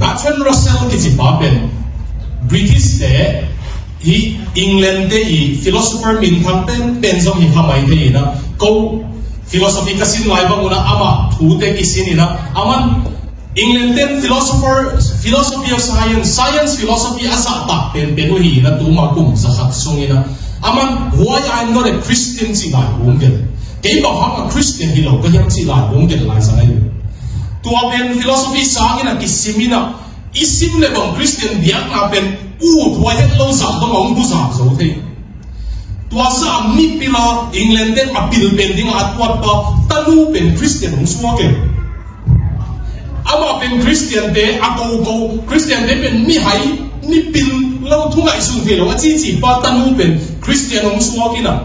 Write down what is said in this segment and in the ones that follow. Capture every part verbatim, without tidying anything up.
Bertrand Russell kici pa pen British te, hih England te i philosopher minthang penpen zong hi kha mai thei in ah, ko philosophy ka sin lai bang un ah amah thute kisin in ah, aman England ten philosopher, philosophy of science, science philosophy a zahtak penpen uh hi in ah, tuma kum zakhat sung in ah, aman "Why I'm not a Christian?" cih laibu hong gelh. "Kei bang hang a Christian hi lo ka hiam?" cih laibu hong gelh lai zang ahi uh. Tua pen philosophy sang in ah kisim in ah, i sim le bang Christian biakna pen ut huai het lo zah dong a hong bu zah zo thei. Tua zah mipil a England ten a pil pen ding a a tuat pa tanu pen Christian hong suak e. Amah pen Christian te a koko, Christian te pen mihai, mipil lo, thu ngaihsun thei lo a cici pa tanu pen Christian hong suak in ah,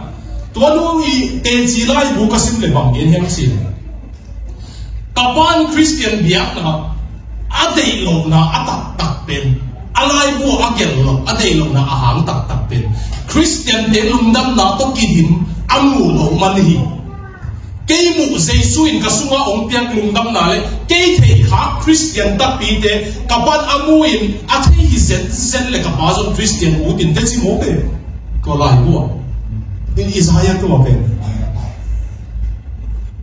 tua nu i teci laibu ka sim le bang gen hiam cih leh, "Ka pa'n Christian biakna a deih lohna a taktak pen, a laibu a gelh lo a deih lohna a hang taktak pen Christian te lungdamna tawh kidim a muh loh man hi. Kei muh Jesu in ka sungah hong piak lungdamna le kei theihkhak Christian takpite ka pa'n a mu in a thei hi zenzen le ka pa zong Christian ut in," teci mawk e. Tua laibu ah, in Isaiah tua pen,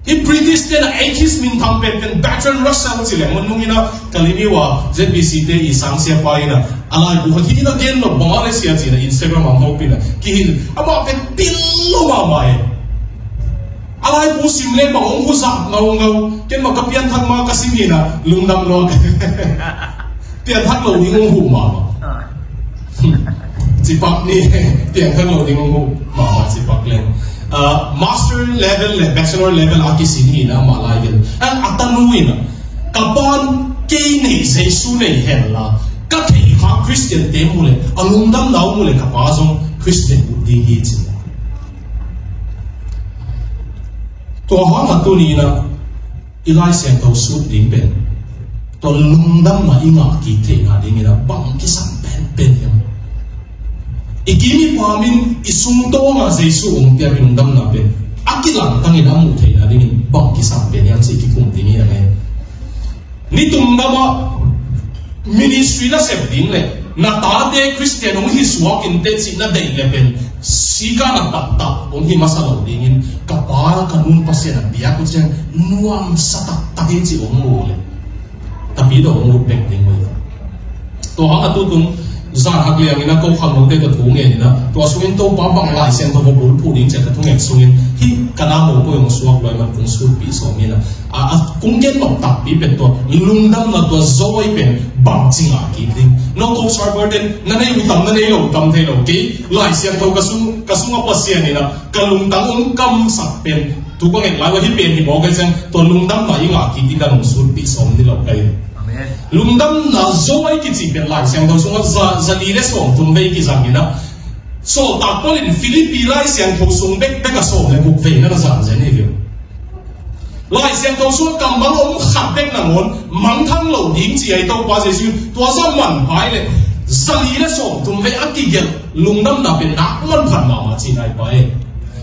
hih British ten a atheist minthang penpen Bertrand Russell ci leng, mun nung in ah Kalay uh a Z B C te i sangsia pa in ah, a laibu khat hi in ah, gen lo bang a le sia ci in ah Instagram ah hong hopih in ah kihin, amah pen pil lo mahmah e. A laibu sim le bang hong huzak ngaungau, ken mah ka pianthak mah ka sim hi in ah lungdam lo. Pianthak lo ding hong huh mahmah. Cipak ni, pianthak lo ding hong huh mahmah cipak leng. Ah, master level le bachelor level a kisin hi in ah amah lai gen. An a tanu in ah, "Ka pa'n kei nei, Jesu nei hen la, ka theihkhak Christian te mu le, a lungdamna uh mu le ka pa zong Christian ut ding hi," ci. Tua hang a tuni in ah i Lai Siangtho sut ding pen, tua lungdamna i ngah kik theihna ding in ah bang kisam penpen hiam? I kim i pam in i sungtawng ah Jesu hong piak lungdamna pen a kilangtang in a muh theihna ding in bang kisam pen hiam cih kikum ding hi hang e. Nitum gam ah ministry na sep ding le na tate Christian hong hi suak in teh cih na deih le pen, sikkah na taktak hong hi masa lo ding in, "Ka pa, ka nu'n Pasian a biak uh ciang nuamsa taktak hi," cih hong mu le, tapi dong hong ut bek ding uh hi. Tua hang a tutung zan hak liang in ah ko khangnote tawh thu ngen in ah, tua sungin Topa bang Lai Siangtho va bulphuh ding ci-a ka thunget sungin hih ka na mawk uh hong suak lua ahih man kong sutpih sawm in ah, a, a, kong gen nop takpi pen tua lungdamna, tua joy pen bangci ngah kik ding. No, ko Sarber ten na nei uh tam, na nei lo uh tam thei lo. Kei Lai Siangtho ka sung, ka sung a Pasian in ah ka lungtang hong kamsak pen, tu ka nget lai uh hih pen hi mawk ahih ciang, tua lungdamna i ngah kik ding dan hong sutpih sawm ni lo ka hi. Amen. Lungdamna joy kici pen Lai Siangtho sungah za, za li le sawm thum vei kizang in ah, Sawltak Paul in Philippi Lai Siangtho sung bekbek ah sawm le guk vei na na zang zen hi ve. Lai Siangtho sungah kammal om khat bek nangawn mangthang lo ding ci-a i Topa Jesu in tua zah manpha hi leh, za li le sawm thum vei a kigelh lungdamna pen nak manphat mahmah cihna hi pah hi.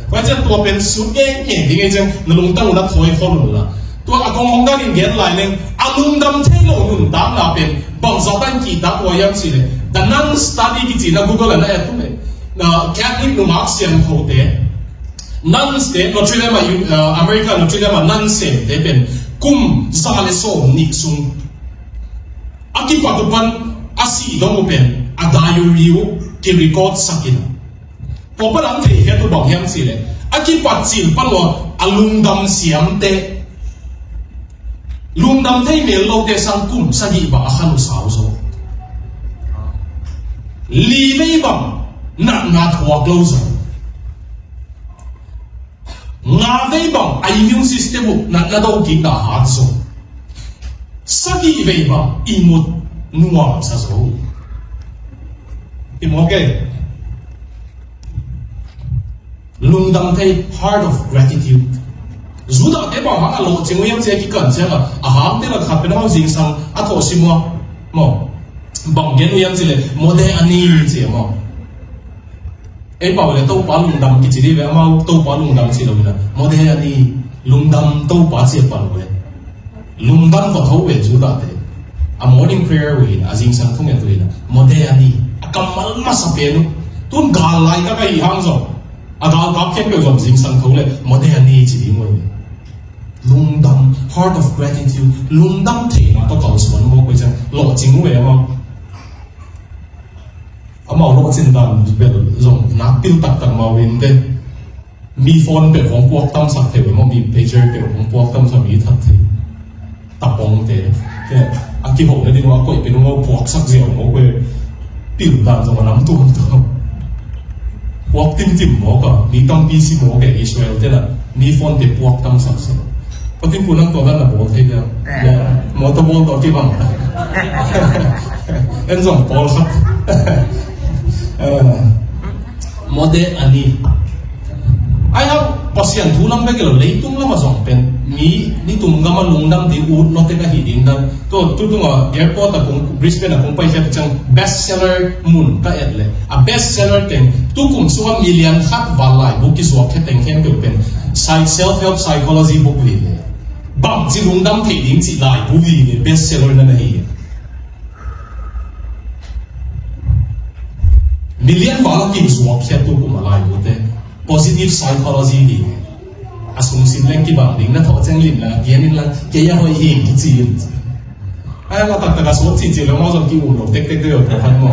Tua ciang tua pen sut ngenge ding hi ciang na lungtang uh na thawi khol un la. Tua a kong hong dan in gen lai leng, a lungdam thei lo nuntakna pen bangzah tan kihtak uh hiam cih leh, The Nun Study kici na Google ah na et un leh, na Catholic nungak siangthote, nuns te, Notre Dame ah, uh, America Notre Dame ah nun semte pen kum za le sawm nih sung a kipat uh pan a sih dong uh pen a diary uh kirecord sak in, tua pan a hong theikhiat uh bang hiam cih leh, a kipat cil pan uh a lungdam siamte, lungdam thei mel lote sang kum sagih bang a khan uh sau zo. Li vei bang natna thuak lo zo. Nga vei bang a immune system uh natna do kikna hat zo. Sagih vei bang ihmut nuamsa zo. Hi mawk e. Lungdam thei, heart of gratitude. Judahte bang hang a lawhcing uh hiam cih a kikan ciangah, a hangte lak khat pen amau zingsang a thawhsim uh a, maw, bang gen uh hiam cih leh, "Mode ani," ci a maw. Ei pau le Topa lungdam kici dih ve, amau Topa lungdam ci lo in a, "Mode ani," lungdam Topa ci a pan uh ve. Lungdam va tho ve Judahte. A morning prayer uh hi na, a zingsang thunget uh hi na, mawte a ni, a kammal masa pen uh. Tun gal lai ka ka hi hang zong, a galkap khempeuh zong zingsang thung le mawte a ni ci ding uh hi. Lungdam, heart of gratitude, lungdam theihna tawh kalsuan mawk uh hi ciang lawhcing uh e amau. Amau lawhcin dan bel zong nakpil taktak mau in te. Mi phone peuh hong puak tamsak thei uh e maw, mi pager peuh hong puak tamsak, mi that thei. Tapongte. Te, a kihoh nading uh a koih pen uh maw puaksak ziau maw kue. Pil dan zong a nam tuamtuam. Puak timtim mawk a, mi tampi si mawk e Israel te na, mi phone te puak tamsak si. Patin pu nang tua dan na bawl thei dia. Mawtaw bawl tawh kibang. En zong pawlkhat. Eh, mawte a ni. Ai hau, Pasian thu lam bek hi lo, leitung lam a zong pen mi, nitum gam a lungdam ding ut nawtek ahi ding dan. Tua, tu tung a airport a kong, Brisbane a kong pai khiat ciang bestseller mun ka et le, a bestseller teng, tu kum sung a million khat val laibu kizuak khia teng khempeuh pen psy-, self-help psychology book hi le. Bangci lungdam thei ding cih laibu hi le, bestseller na na hi. Million val a kizuak khiat tu kum a laibu te. Positive psychology hi. A sungsim leng kibang ding, na thawh ciang lim la, pian in la, kei a hoih hi, kici in. Ai, la taktak a sawt cici lo, mau zong ki um lo, tektek de lo, pawlkhat mau.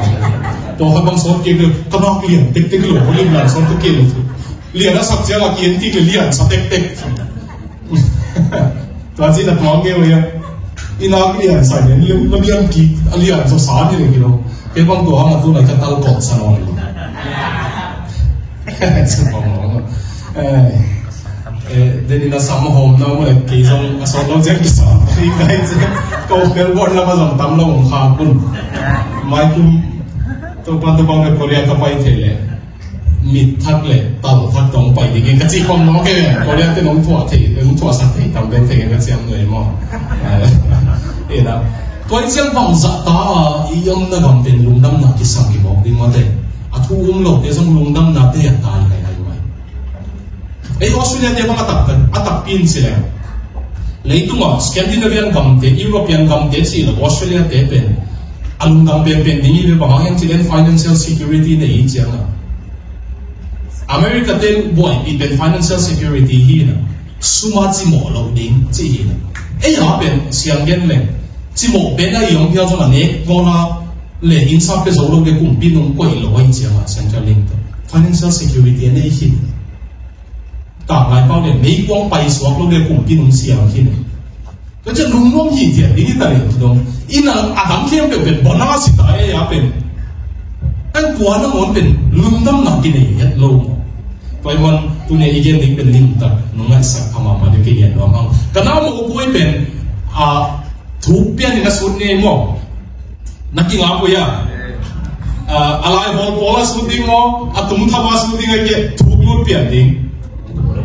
Pawlkhat bang sawt kik de, ka nak lian, tektek lo, lim la, sawt tu kik lo. Lian a sak ciang a ki en kik le, lian sa tektek. Tua ci na tuang kei lo ia. I nak lian sa lian, lian, lian kik, a lian so sa ni le kilo. Kei bang tua hang a tu na ka tal kok sa no. Sa no. Eh, eh, den ina sam hom na mo le kei zong a sawt lo zeng kisa. Kei kai zeng. Ko Melbourne lam a zong tam lo hong kha kun. Mai kum. Topa, Topa, Korea ka pai thei le. Mit thak le tal thak tawh pai ding in ka ci khong mawk e. Korea te nong thuah thei, nong thuahsak thei tam deuh thei ka ciam nuai maw. Eh, ina. Tua i ciang bangzah ta a i omna gam pen lungdamna kisam hi mawk ding mawte. A thu um lote zong lungdamnate a tai ngaingai mai. Ei Australia te bang a tak, a takpi in ci leng, leitung a Scandinavian gamte, European gamte ci lo Australia te pen a lungdam penpen ding hi ve, bang hang hiam cih leh financial security nei hi ciang a. America te buaipih pen financial security hi na, sum a cimawh loh ding cih hi na. Ei a pen siang gen leng, cimawh pen a i hong pial zong a nek gawna le innsa pia zo lo le kumpi nung koih lo a hi ciang a Centrelink te financial security a nei hi. Tanglai pau le meikuang paisuak lo le kumpi nung siang hi na. Tua ciang lungnuam hi tiah ding hi ta le tu dong. Ina a dang khempeuh pen bonus hi ta e a pen. An tua nangawn pen lungdamna kinei het lo maw. Tua i man tuni i gen ding pen limtak nong ngaihsak a mahmah ding kigen nuam hang. Ka na mopuai pen a thuk pian in a sut ngei maw. Na kingak uh ia. Ah, a lai hawl pawl a sut ding maw, a tung thama sut ding a kia thuk lut pian ding.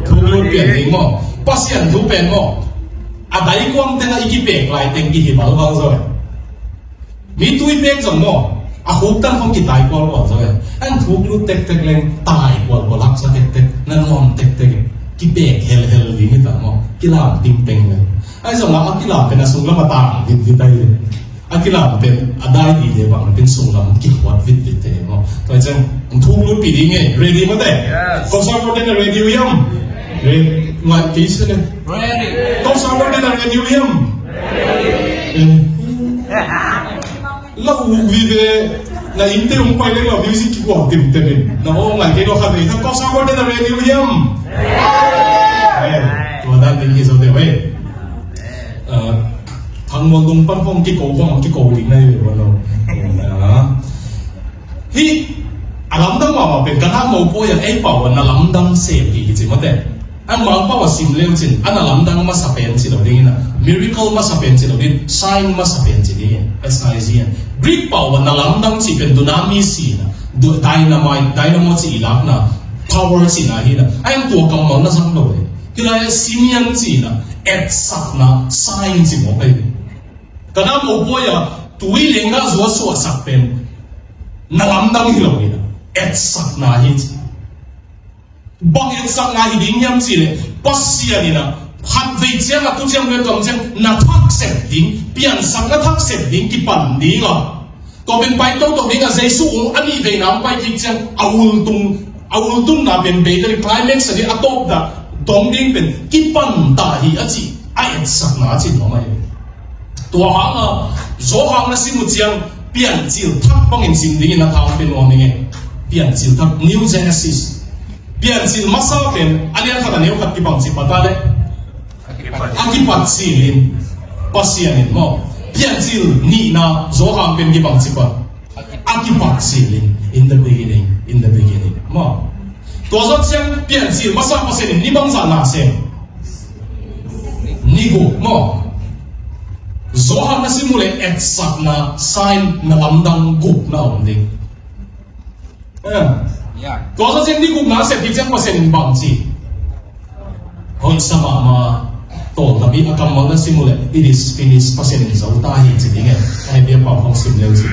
Thuk lut pian ding maw. Pasian thu pen maw. A daikuang teng a i kipek lai teng kihi valval zaw. Mi tui pek zong maw. A huk tan khong kitai kualkual zaw. An thuk lut tektek leng tai kualkual haksa tektek. Na nuam tektek. Kipek helhel ding hi ta maw. Kilam ting teng leng. Ai zong lam a kilam pen a sung lam a tang vit vit ai. A kilam pen a dai dide bang pen sung lam kihuat vit vit te maw. Tua ciang thuk lut pi ding e, ready maw te? Yes. Ko sa ko te na ready uh hiam? Ready. Ngai kei se le. Ready. Ko sa ko te na ready uh hiam? Ready. Eh. La u vive na inte ung pai le la music kihuat tim te bin. Na o ngai kei lo kha ve. Ko sa ko te na ready uh hiam? Ready. Eh, tua dan ding hi zo de ve. Ah, Thang Mual Lung pan hong kiko bang, kiko ding na hi ve lo. Ah. Hi, a lamdang mahmah pen ka na mopawi a ei pau a na lamdang sem hi hi ci mawte. An Mangpau a sim leu cin, a na lamdang masa pen ci lo ding ina. Miracle masa pen ci lo ding, sign masa pen ci ding, S I G N. Greek pau a na lamdang ci pen dunamis ina. Du-, dynamite, dynamo ci i lakna, power ci na hi ina. Ai ang tua kammal na zang lo e. Hi lai a Simeon ci na, etsakna, sign ci mawk ahi. Ka na mopawi a, tui leng na zuah suahsak pen, na lamdang hi lo hi na, etsakna hi ci. Bang etsakna hi ding hiam ci le, Pasian hi na, Khat vei ciang a tu ciang ve kam ciang na thak sep ding, piansak na thak sep ding kipan ding a. Tua pen pai toto ding a Jesu ung a nih veina ung pai kik ciang a ultung, a ultungna pen beidari climax a ding a tawpna dong ding pen kipan ta hi a ci a etsakna a cin lo mai. Tua hanga Johan na sim uh ciang piancil thak bangin sim dingin a thang pen nuam ing e. Piancil thak, New Genesis. Piancil masa pen a lian khat a neu khat kibang ci pata le a kipat cilin Pasian in maw. Piancil nihna Johan pen kibang ci pa a kipat cilin, in the beginning, in the beginning maw. Tua zawh ciang piancil masa Pasian in ni bangzah na sem? Ni guk maw. Johan na sim uh le etsakna sign na lamdang guk na om ding. Tua zawh ciang ni guk na sem hi ciang Pasian in bang ci? Hoih sa mahmah. Tawltapi a kammal na sim uh le it is finished, Pasian in zo ta hi ci ding e. A hih biakpa khong sim leu ci.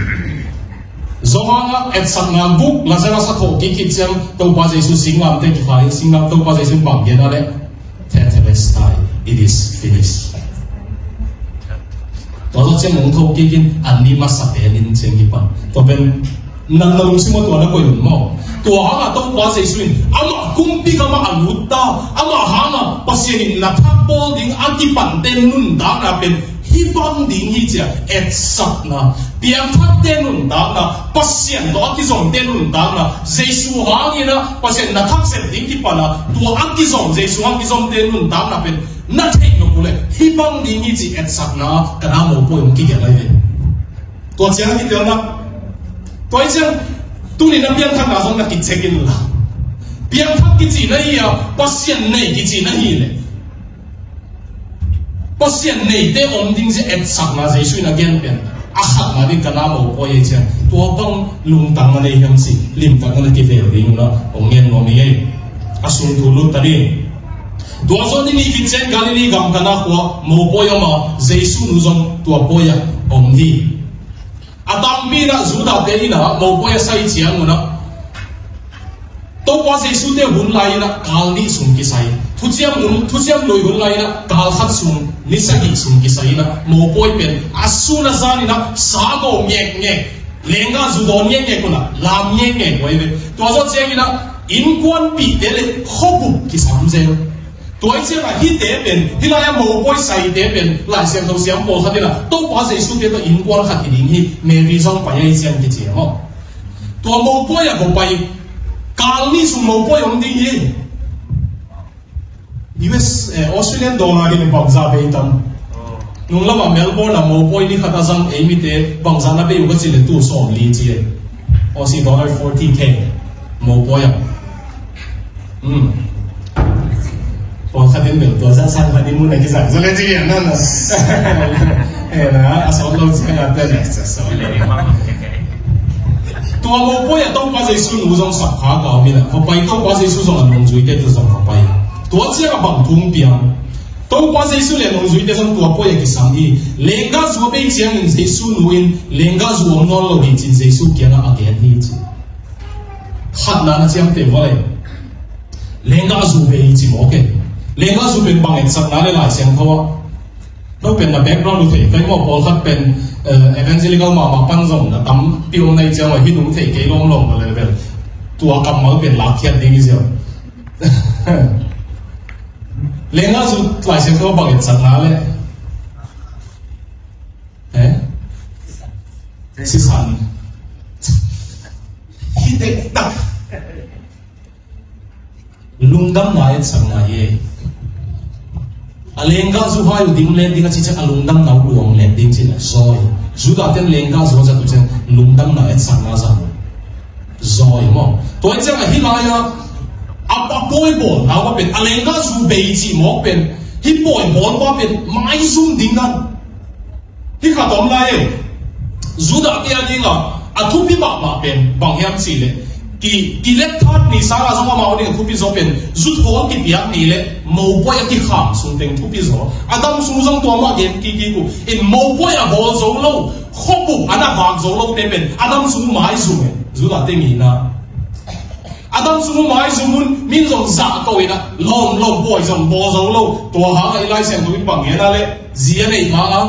Johan a etsakna guk, Lazarus a thawh kik khit ciang Topa Jesu singlamteh kikhai, singlam Topa Jesu in bang gen a le Tetelestai, it is finished. Tua zawh ciang hong tho kikin a ni masa pen in ciang kipan. Tua pen nang na lungsim ah tua na koih un maw. Tua hanga Topa Jesu in amah kumpi gamah a lut ta, amah hanga Pasian in na thak bawl ding a kipante nuntakna pen hih bang ding hi ci a etsakna, piangthakte nuntakna, Pasian tawh a kizomte nuntakna, Jesu hangin a Pasian na thak sep ding kipan a, tua a kizom, Jesu hang kizomte nuntakna pen na theih nop uh le hih bang ding hi ci etsakna ka na mopawi hong kigelh lai ve. Tua ciang a kitelna, tua hi ciang tuni na piangthakna zong na kicheck in la. Piangthak kici na hi a, Pasian nei kici na hi le Pasian neite om ding ci etsakna Jesu in a gen pen a khatna ding ka na mopawi hi ciang tua bang lungtang na nei hiam ci limtak na kivel ding uh na hong ngen nuam hi ei. A sung thu lut ta ding. Tua zawh ni nih khit ciang Galilee gam Kana khua mopawi om a, Jesu nu zong tua pawi ah om hi. A tangpi in a Judah-te in a mopawi a sai ciang un a, Topa Jesu-te hun lai in a kal nih sung kisai. Thuciam hun, Thuciam Lui hun lai in a kal khat sung, ni sagih sung kisai in a mopawi pen a sun a zan in a sa go ngekngek, lenggahzu dawn ngekngek un a lam ngekngek uh ahi ve. Tua zawh ciangin a innkuanpihte le khuabup kisam zel. Tua hi ciangin a hihte pen, hih lai-ah mopawi saite pen Lai Siangtho siam pawlkhat in a Topa Jesu-te tawh innkuan khat hi ding hi, Mary zong pai ahi ciang kici a maw. Tua mopawi ah ko pai, kal nih sung mopawi om ding hi. U S, eh, Australian dollar hi le bangzah bei tam. Nung lamah Melbourne ah mopawi ni khat a zang ei mite bangzah na bei uh ka cih le tu sawmli ci e. Aussie dollar forty K mopawi ah. Hmm. Pawlkhat in bel tua zah sang khat in mun a kizang zaw le ci lian na na. Eh, na a sawt lo ci ka na te le ca sawt le. Tua mopawi ah Topa Jesu nu zong sap kha ka om in a, ka pai Topa Jesu zong a nungzuite tu zong ka pai. Tua ciang a bang thu piang? Topa Jesu le nungzuite zong tua pawi a kisam hi. Lenggahzu a bei ciangin Jesu nu in lenggahzu om nawn lo hi cin Jesu kiangah a gen hi ci. Khatna na ciamteh vua le. Lenggahzu bei ci mawk e. Lenggahzu pen bang etsakna le Lai Siangtho ah. No pen na background uh thei kai maw, pawlkhat pen, eh, evangelical mahmah pan zong na tampi om na hi ciang uh hi nung thei kei lawm lawm na le bel. Tua kammal pen lakkhiat ding hi ziau. Lenggahzu Lai Siangtho bang etsakna le. Eh? Sisan. Hi dektak. Lungdamna etsakna hi e. A lenggahzu hai uh dim let ding a ci ciang a lungdamna uh luang let ding ci le zawi. Judah-ten lenggahzu a zat uh ciang lungdamna etsakna zat uh. Zawi maw. Tua hi ciang a hih lai-ah a, a pawi bawlna uh a pen a lenggahzu bei cih mawk pen hih pawi bawl uh a pen maizum ding nan. Hih khat om lai e. Judah-te a dingah a thupi mahmah pen bang hiam cih leh ki, kilet thawn ni sangah zong amau ding a thupi zaw pen zuthawl kipiak ni le mopawi a kikham sung teng thupi zaw. A dam sung zong tua mah gen kikik uh in mopawi a bawl zo lo khuabup a na vak zo lote pen a dam sung maizum e. Judah-te ngihna. A Satan sung uh maizum un, min zong zah ko in ah, lawm lawm pawi zong bawl zo lo. Tua hangah i Lai Siangtho in bang gen a leh, zi a neih ma a,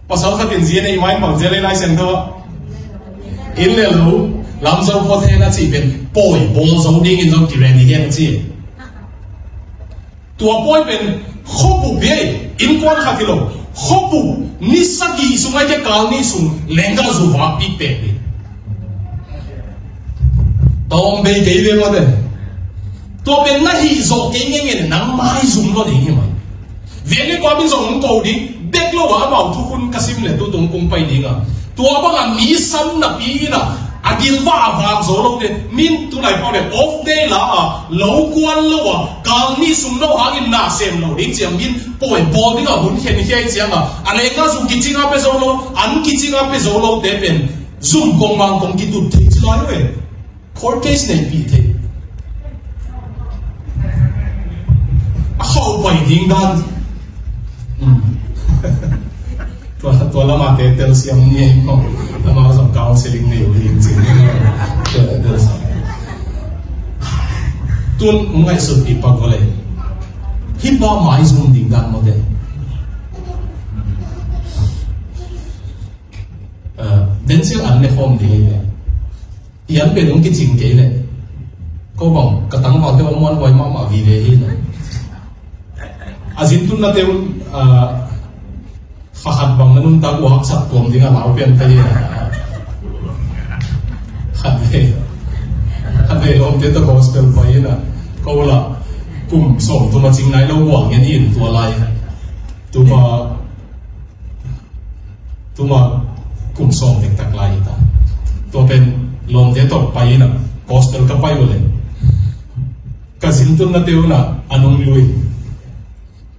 pasal khat in zi a neih ma in bang ci a leh i Lai Siangtho ah, inn le lo lamzo phot hen a cih pen pawi bawl zo dingin zong kiren hi hen a ci. Tua pawi pen khuapup hi ei, innkuan khat hi lo. Khuapup ni sagih sung a i kikal ni sung lenggahzu vakpih pek hi. Tawm bei kei ve mawte. Tua pen na hih zawh kei ngeingei le nang maizum lua ding hi mai. Veng le kuam in zong hong ko ding bek lo a, amau thukhun ka sim le tutung kong pai ding a. Tua bangah mi sam napi in ah, a gilvah a vak zo lote, min tulai pau le off day la a, lo kuan lo a, kal ni sung lo hangin na sem lo ding ciang min pawi bawl ding a hun khen hiai ciang a, a lenggahzu kicing a pia zo lo, an kicing a pia zo lote pen zum kong mang kong kitut thei ci lai uh e. Court case neihpih thei. A khauh pai ding dan. Hmm. Tua, tua lamah te telsiam ngei maw. Lamah zong counseling nei uh hi cin. Tua, tua sa. Tun hong ngaihsutpih pak vawlei. Hih pa maizum ding dan mawte. Eh, den siang an ne khawm ding hi ve. I an pen hong kicing kei leh, ko bang ka tangvalte hong muanhuai mahmah vive hi lo. A zin tunna te un, ah, kha khat bang na nuntak uh haksak tuam ding a lau pian thei hi. Khat vei, khat vei lawmte tawh gospel pai in ah, ko lah kum sawm thum a cing nai lo uh a ngen in tua lai. Tuma Tuma kum sawm vektak lai hi ta. Tua pen lawmte tawh pai in ah, gospel ka pai uh leh, ka zin tunna te un ah a nung lui.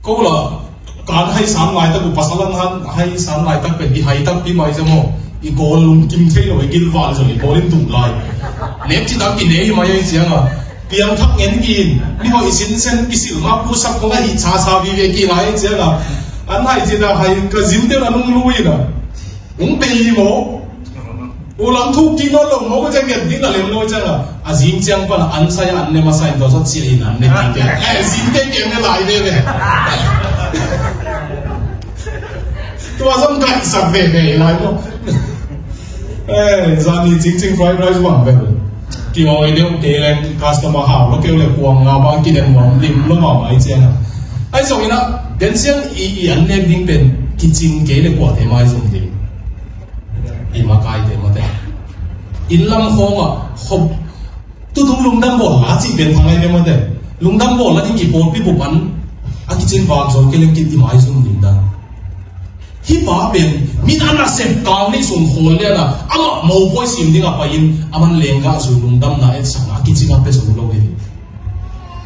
Ko lah, ka an hai sam laitak uh, pasal an han hai sam laitak pen i hai takpi mai cia maw. I kawl lungkim thei lo, i gilval zong i kawl in duh lai. Nek citak i ne hi mai ahi ciang a, piangthak ngen ki in, mihoih sinsen kisil mah pusak kong ahi sasa vive ki lai ahi ciang a, an hai cina hai ka zinte na nung lui na. Ung bei hi maw? U lam thuk ki nawn lo maw, ka ciang nget ding na lem lo ciang a, a zing ciang pan an sai an ne masa in tua sa cia in an ne kite. Eh, zinte kiang ne lai veve. Tua zong kaihsak veve lai maw. Eh, zani cingcing fried rice bang bel. Kiawi deuh kei leng customer hau lo keu le kuang nga bang kinen nuam lim lo mah mai ciang a. Ai zong in ah, den siang i, i an nek ding pen kicing kei le kuate maizum ding. I makaite mate. Inn lam khawng ah, khop Tutung lungdam bawl la cih pen thang ai ve mate. Lungdam bawl la ding i pawlpi bup an a kicin vak zo kei leng kit i maizum ding dan. Hih pa pen min a nasep kal nih sung khawl lian a, amah mopawi sim ding a pai in, a man lenggahzu lungdamna etsakna a kicin a pia zo lo hi.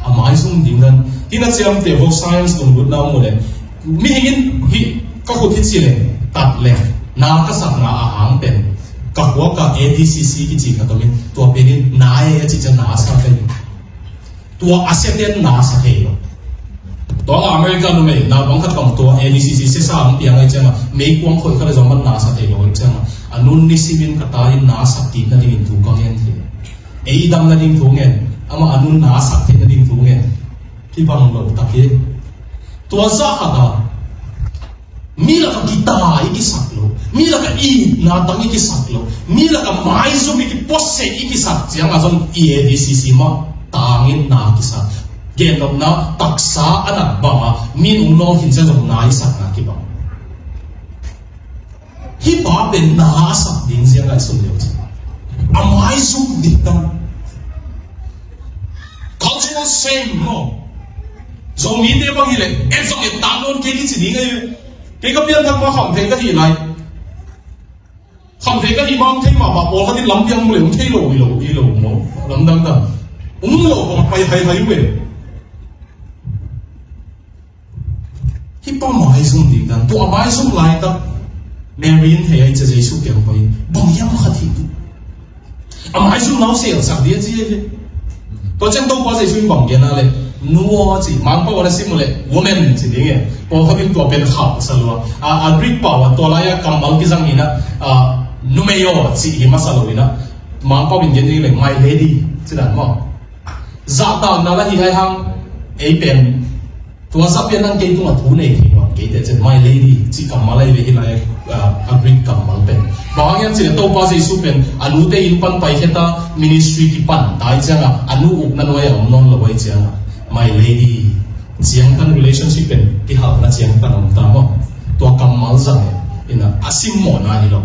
A maizum ding dan. Hih na ciamteh vok science lunggulhna om uh leh, mihing in hih ka khut hi ci leng, tat leng, na ka sakna a hang pen, ka khua ka A D C C kici khat om in, tua pen in na e a ci ciang na a sa ka hi. Tua a sia ten na a sa thei lo. Tua nga America numei, naupang khat bang tua A D C C sia sa ang piang ai ciang a, meikuang khoi khat a zong man na a sa thei lo ai ciang a, a nun ni simin ka ta in na a sa kik na ding in thu ka ngen thei. Ei dam na ding thu ngen, ama a nun na a sa thei na ding thu ngen. Kibang lo tak hi. Tua zah khat a, mi lakah kitai i kisak lo, mi lakah itna tang i kisak lo, mi lakah maizum i kipuatseh i kisak ciang a zong i A D C C mah tangin na kisak. Gennopna taksa a nat bang a, mi nung nawl khin ciang zong na i sakna kibang. Hih pa pen na a sak ding zia ngaihsun leu ci. A maizum ding tam. Cultural shame maw. Zomite bang hi leh, et zong et ta nawn kei ding ci ding ahi ve. Kei ka pianthak ma kham thei ka hi lai. Kham thei ka hi ma hong thei mahmah pawl khat in lampiang mu leh hong thei lo hi lo hi lo maw. Lamdang dang. Hong mu lo bang pai hai hai ve. Hih pa maizum ding dan, tua a maizum laitak Mary in thei ai cia Jesu kiang pai in, bang hiam khat hi tu. A maizum nau sel sak dia ci hi. Tua ciang Topa Jesu in bang gen a leh, nu aw ci, Mangpau a na sim uh leh, woman ci ding e. Pawlkhat in tua pen khauh sa lua. A, a Greek pau a tua lai a kammal kizang in a, a, numei aw ci hi masa lo in a. Mangpau in gen ding leh, my lady. Sinan maw? Zahtakna la hi ai hang, ei pen tua sa pian nang kei tungah thu nei thei nuam kei teh cian, "My lady," ci kammal ahi ve hi lai, ah, a Greek kammal pen. Bang hang hiam cih leh Topa Jesu pen a nute inn pan paikhia ta, ministry kipan ta ahih ciangah a nu ukna nuai-ah om nawn lo ahih ciangah, "My lady," ciangtan relationship pen kihalna ciangtan om ta maw? Tua kammal zang e. Ina, a simmawhna hi lo.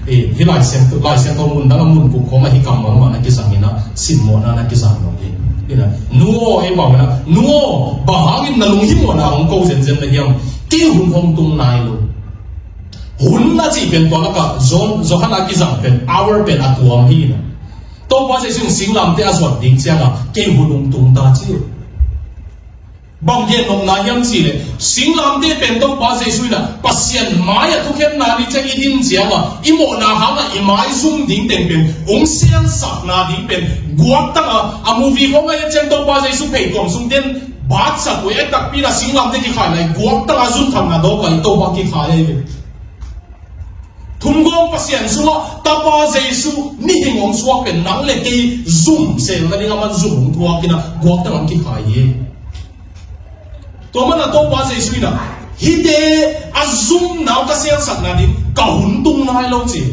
E, hih Lai Siangtho, Lai Siangtho mun dang a mun kuk khawng ah hih kammal mah na kizang ina, simmawhna na kizang lo hi. Ina, "Nu aw," ei pau ina, "Nu aw, bang hangin na lunghimawhna hong ko zenzen na hiam? Kei hun hong tung nai lo." Hun na cih pen tua lakah John, Johan a kizang pen, hour pen a tuam hi ina. Topa Jesu in singlamteh a zuan ding ciangah, "Kei hun hong tung ta," ci uh. Bang gen nopna hiam cih leh, singlamteh pen Topa Jesu in ah Pasian mai-ah thukhenna ni ciang i din ciangah, i mawhna hangah i mai zum ding teng pen hong siansakna ding pen guaktang a, a movie khawng ah i et ciang Topa Jesu pheituam sung ten batsak uh, a takpi in ah singlamteh kikhai lai, guaktang a zunthakna dawk a i Topa kikhai ahi ve. Thumgawng Pasian sungah Tapa Jesu mihing hong suak pen nang le kei zum selna ding a man zum hong thuak in ah guaktang hong kikhai hi. Tua man a Topa Jesu in ah, "Hihte a zumna uh ka siansakna ding ka hun tung nai lo," ci.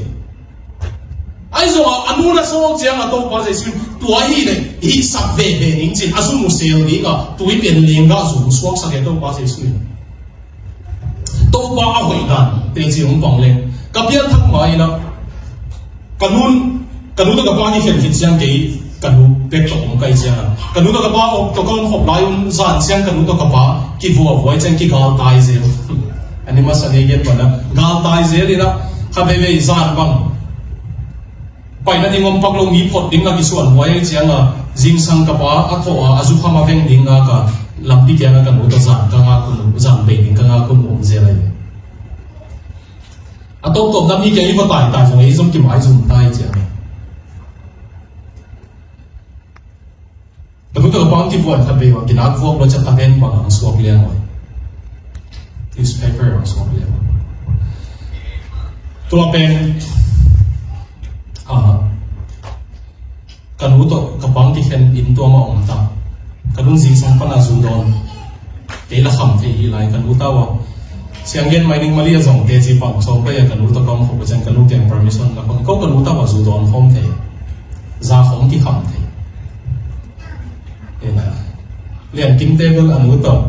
Ahi zongah a nu na sawl ciangah Topa Jesu in, "Tua hi leh hihsak veve ning," ci-in a zum uh sel dingah tui pen lenggah zum suaksak e Topa Jesu in. Topa a hoih dan teci hong pang leng. Ka pianthak ma-in ah, ka nun, ka nu tawh ka pa kikhen khit ciang kei, ka nu bek tawh om ka hih ciangin, ka nu tawh ka pa tawh ka om khop lai un, zan ciang ka nu tawh ka pa kivuavua ciang kigaltai zel. A ni masa ni gen pan ah, galtai zel in ah, kha veivei zan bang paina ding om pak lo, mi phot ding a kisuan huai ahih ciangin, zingsang ka pa a thawh a, a zukham a veng ding a ka lampi kiangah ka nu tawh zan ka ngak hun, zan bei ding ka ngak hun om zel ahi. A tawptawpna mi kiang i va taitai zong ei zong kimaizum ta ahih ciangin. Ka nu tawh ka pa hong kivuan khat vei uh a, kinak vuak lua ciang a ven bang hong suak liang uh. Newspaper hong suak liang uh. Tua pen, ah, ka nu tawh ka pa hong kikhen inn tuam ah om ta. Ka nu'n zingsang pan a zu dawn. Kei la kham thei hi lai, ka nu tawh a. Siang gen mai ning mali a zong teci pang sawm pai a, ka nu tawh ka om khop a ciang ka nu kiang permission la khon ko, ka nu tawh a zu dawn khawm thei. Za khawm kikham thei. Ina. Lian Kim te bel a nu tawh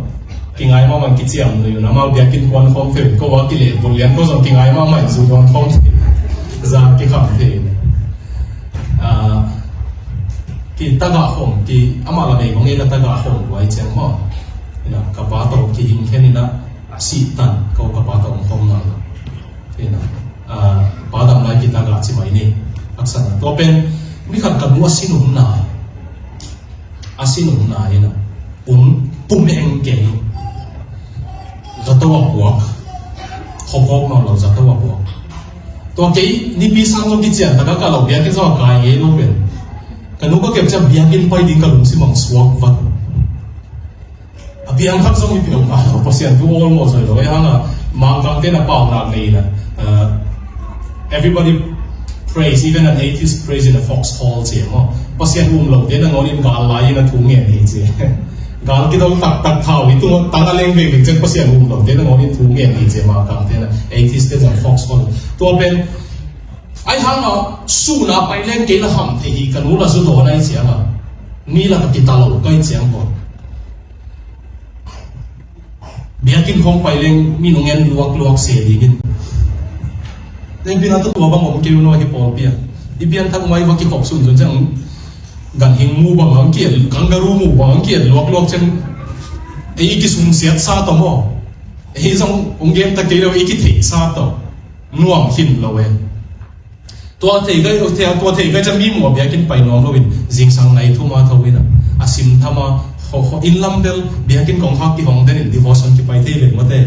kingai mahmah, kiciam nui un, amau biakinn kuan khawm thei. Ko a kileh bul lian ko zong kingai mahmah, zu dawn khawm thei. Za kikham thei. Ah, kitagah khawm, ki, amah la mei mong ei la tagah khawm buai ciang maw. Ina, ka pa tawh kihing khen ina, a sih tan, ko ka pa tawh om khawm nai lo. Ina, ah, pa dam lai kitagah ci mai ni. Haksatna. Tua pen, mi khat ka nu a sin um nai. A sin um nai ina. Um, pum eng kei. Zato a puak. Khop hawk nawn lo zato a puak. Tua kei nipi sang zong kician taka ka lo biakinn zong a kai ngei lo pen. Ka nu ka kep ciang biakinn pai ding ka lungsim hong suak vat. A biang khat zong hi peuhmah lo, Pasian thu awlmawh zoi lo. Ei hang a, Mangkang ten a paunak nei ina, ah, everybody prays, even an atheist prays in a foxhole, ci maw. Pasian um lo te nangawn in gal lai in a thu ngen hi ci. Gal kidol taktak thau hi tung tang a leng vengveng ciang Pasian um lo te nangawn in thu ngen hi ci, Mangkang ten a, atheist te zong foxhole. Tua pen, ai hang a, sun a pai leng kei la kham thei hi, ka nu la zu dawn ahih ciangin. Mi la ka kita lo ka hih ciang pawl. Biakinn khawng pai leng minung en luakluak se dingin. Te pina tawh tua bang om kei un aw hi pawlpi ah. I pianthak mai va kikhop sunsun ciang ganhing mu bang ang kiel, kangaroo mu bang ang kiel luakluak ciang. Ei i kisungsiat sa tawh maw. Ei zong ong gen ta kei lo, ei kitheih sa tawh. Nuam khin lo e. Tua thei gai, tua thei gai ciang mi muh a biakinn pai nuam loin, zingsang nai thum a tho in a, a sim tham a, kho, kho, inn lam bel, biakinn kongkhak kihong den in devotion kipai thei ve mawte.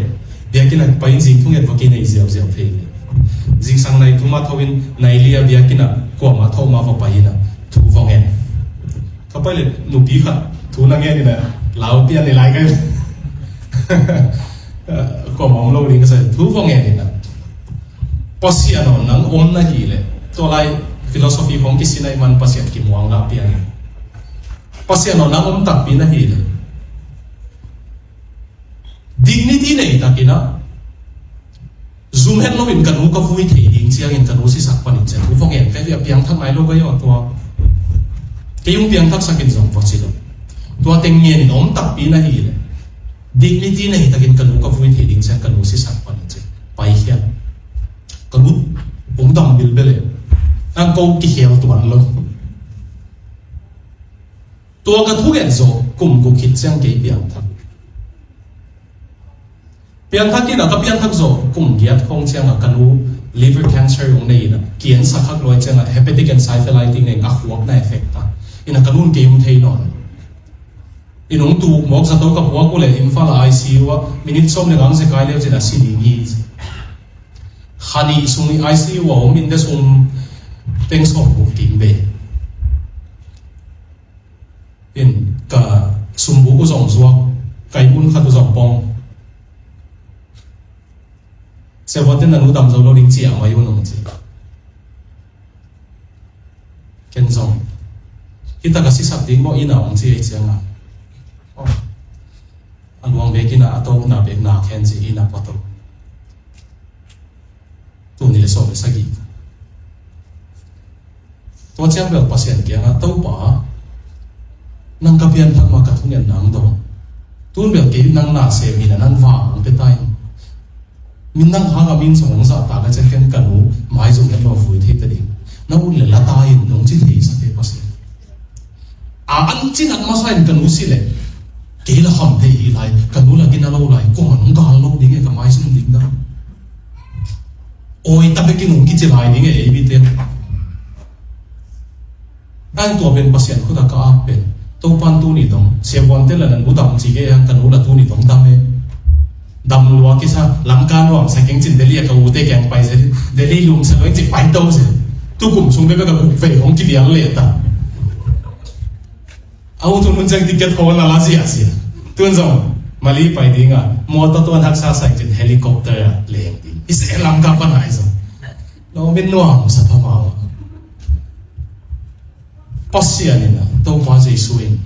Biakinn a pai in zing thunget va kinei ziauziau thei ve. Zingsang nai thum a tho in, nai li a biakinn a, kuamah tho mah va pai in a, thu va ngen. Ka pai le nupi khat, thu na ngen in a, lau pian ni lai gai. Kuamah om lo ding ka sa, thu va ngen in a. Pasian aw, nang om na hi leh, tua lai philosophy hong kisin ahih man Pasian kimuang ngah pian in. Pasian aw, nang om takpi na hi leh, dignity nei takin ah, zum het loin ka nu ka vui thei ding ciangin ka nu sisak panin ciang thu va ngen kei ve, a piangthak nai lo ka hi aw tua. Kei hong piangthaksak in zong va ci lo. Tua teng ngenin om takpi na hi leh, dignity nei takin ka nu ka vui thei ding ciang ka nu sisak panin ciang paikhia. Ka nu hong dam bilbel e. Nang ko kikhel tuan lo. Tua ka thugen zawh kum guk khit ciang kei piangthak. Piangthak in ah, ka piangthak zawh kum giat khawng ciangah ka nu liver cancer hong nei in ah, ki-ensak khak luai ciangah hepatic encephalitis nei in a khuak na effect ta. In ah ka nu'n kei hong thei nawn. In hong tuk mawk zato ka puak uh leh Imphal ah I C U ah minute sawm le ngang zekai leu cin a si ding hi. Kha nih sung i I C U ah om in, de sum peng sawm guk ding ve. In ka sumbuk uh zong zuak, ka inn mun khat uh zong pong. Sia Vuan ten na nu dam zo lo ding ci a, mai un hong ci. Ken zong, hih tak a sisak ding maw, inn ah hong ci ei ciangah, oh, a luang bek inn ah, a tawpna bek na khen ci, inn ah pua to. Tul nih le sawm le sagih. Tua ciang bel Pasian kiangah, Topa, nang ka pianthak mah, ka thungen nang dong. Tun bel kei nang na sem in ah, nang vang hong pia ta in. Min nang hang a min sung hong zahtak a, ciang ken ka nu maizum het lo vui thei ta ding. Na ut le la ta in, nong ci thei sa kei Pasian. A an cin at masa in ka nu si leh, kei la kham thei hi lai, ka nu la gina lo lai, kuaman hong gal lo ding e, ka maizum ding dan. Awi ta bekin hong kici lai ding e, ei mite. An tua pen Pasian khut a ka ap pen, Topan tuni dong, Sia Vuan ten la na nu dam ci kei a, ka nu la tuni dong dam e. Dam lua kisa, Lamka nuam sa keng cin Delhi a ka ute kiang pai zel, Delhi lum sa lo in ci pai to zel. Tukum sung bebe ka kuk vei hong kivial le ta. A ut hun hun ciang ticket hawl na la ziahziah. Tun zong Mali pai ding a, mawtaw tuan haksa sa in cin helicopter a leng ding. I se Lamka pan hai zong. Lo min nuam sa pha mau. Pasian in a, Topa Jesu in,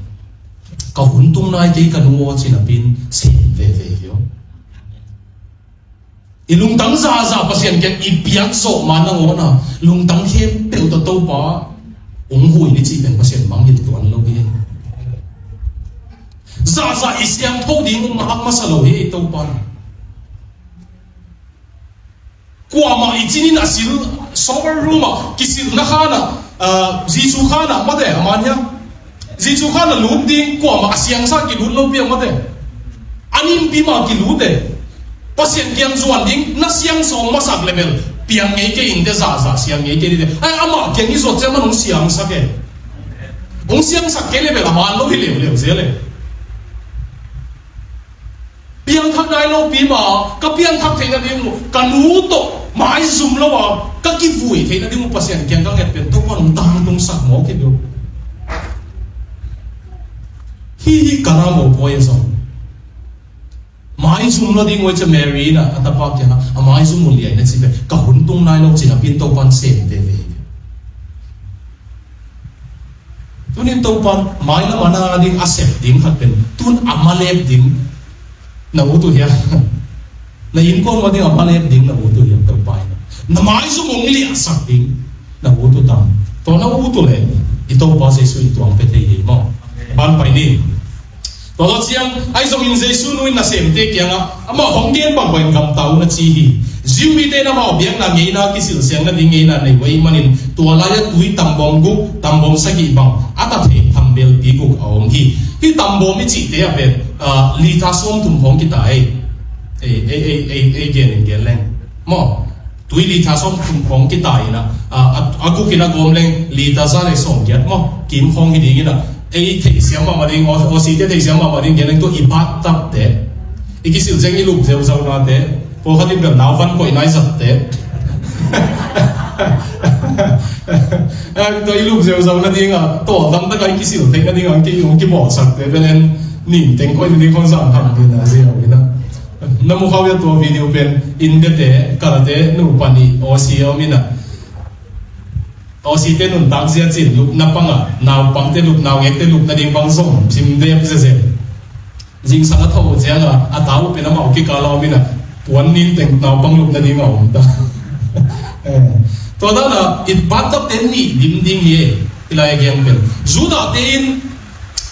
ka hun tung nai kei ka nu aw ci napi in sem veve hi aw. I lungtang zahzah Pasian kiang i piak zawh ma nangawn a, lungtang khempeuh tawh Topa hong hui ni cih pen Pasian mangngilh tuan lo hi. Zahzah i siangtho ding um a hak masa lo hi Topa. Kuamah i cinin a sil, sober room ah kisilna khanah, ah, Jesu khanah mate, a man hiam? Jesu khanah lut ding, kuamah a siangsa kilut lopi a mate. A nimpi mah kilut e. Pasian kiang zuan ding, na siangsa hong masak le bel piang ngei kei in te, zahzah siang ngei kei in te. Ai, amah kiang i zuat ciang man hong siangsak e. Hong siangsak kei le bel a man lo hi leuleu zel e. Piangthak nai lopi mah, ka piangthak theihna ding uh, ka nu tawh maizum lo a ka kivui theihna ding uh Pasian kiang ka nget pen Topa hong tangtungsak mawk hi lo. Hih, hih ka na mopawi a zong. Maizum lo ding uh a ci Mary in a, a tapa kiangah, a maizum uh liai na ci pen, ka hun tung nai lo ci napi in Topan sem veve hi. Tunin Topan mailam a na ding a sep ding khat pen, tun a malep ding na ut uh hiam? Na innkuan mah ding a malep ding na ut uh hiam Topa in? Na maizum hong liahsak ding na ut uh tam? Tua na ut uh leh i Topa Jesu in tuang pia thei hi maw? Ban pai ni. Tua lo ciang, ahi zongin Jesu nu in nasemte kiangah, amah hong gen bangbang in gamta un a ci hi. Jew mite in amau biakna ngeina, kisilsiang nading ngeina nei uh ahih manin, tua lai-ah tui tambawm guk, tambawm sagih bang, a ta thei thambelpi guk a om hi. Hih tambawm i cihte ah pen, ah, liter sawmthum khawng kita ei. Ei, ei, ei, ei, ei gen in gen leng. Maw? Tui liter sawmthum khawng kita in a, a, a, a guk in a gawm leng liter za le sawmgiat maw? Kim khawng hi ding in a. Ei theihsiam mahmah ding, aw, Aussie te theihsiam mahmah ding gen leng tua i bathtub te. I kisil ciang i lup zeuzawnate. Pawlkhat in bel nauvan koih nai zatte. Eh, tua i lup zeuzaw nading a, tawldam tak a i kisil theih nading a, ki, ki, kibawlsakte bel en nin teng koih nading khawng zang ham ding a, ziau in a. Na mu khauh hia tua video pen, India te, Canada te, nupa nih, Aussie a om in a. Aussie te nuntak zia cin lupna pang a, naupangte lup, naungekte lupna ding bang zong sim dep zezet. Zingsang a tho uh ciang a, a ta uh pen amau kikal a om in a, puan nin teng naupang lupna ding a om ta. Eh, tua dan a, i bathtub te nih dim ding hi e, i lai a gen pen. Judah te in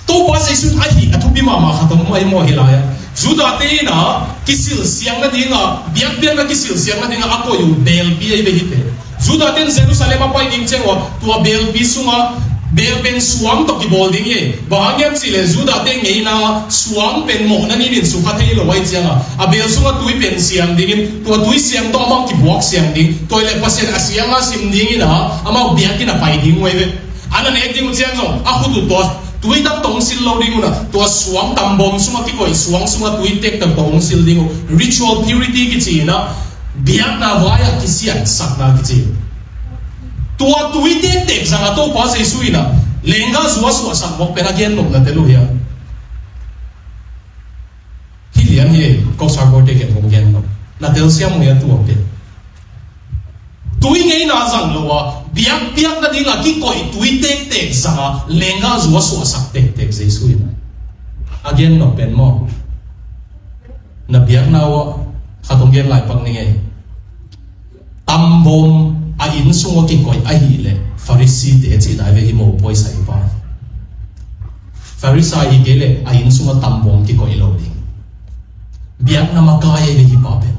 Topa Jesu in a hih a thupi mahmah khat om ahi maw hih lai-ah. Judah te in a kisilsiang nadingah, biakpiakna kisilsiang nadingah a koih uh belpi ahi ve hite. Judah te in Jerusalem a pai ding ciang uh a, tua belpi sungah bel pen suang tawh kibawl ding hi. Bang hang hiam cihleh Judah te ngeina suang pen mawhna nin in sukha thei lo ahih ciangah, a bel sungah tui pen siang dingin, tua tui siang tawh amau kibuak siang ding, tua hi leh Pasian a siang a sim dingin a, amau biakinn a pai ding uh ahi ve. A na nek ding uh ciang zong a khut uh tua tui tam tawh hong sil lo ding uh a, tua suang, tambawm sungah kikoih suang sungah tui tektek tawh hong sil ding uh. Ritual purity kici in a, biakna vai-ah kisiatsakna kici. Tua tui tektek zangah Topa Jesu in a lenggahzu a suahsak mawk pen a gen nopna tel uh hiam? Hi lian hi, Coach Harbor te kiang kong gen nop. Na telsiam uh hia tua pen? Tui ngeina zang lo a, biakpiakna dingah kikoih tui tektek zangah lenggahzu a suahsak tektek Jesu in a gen nop pen maw? Na biakna uh ah, khat hong gen lai pak ning ei. Tambawm a inn sungah kikoih ahih leh Pharisee te cihna ahi ve, hi mopawi saipa. Pharisee hi kei leh a inn sungah tambawm kikoih lo ding. Biakna makai ahi ve hih pa pen.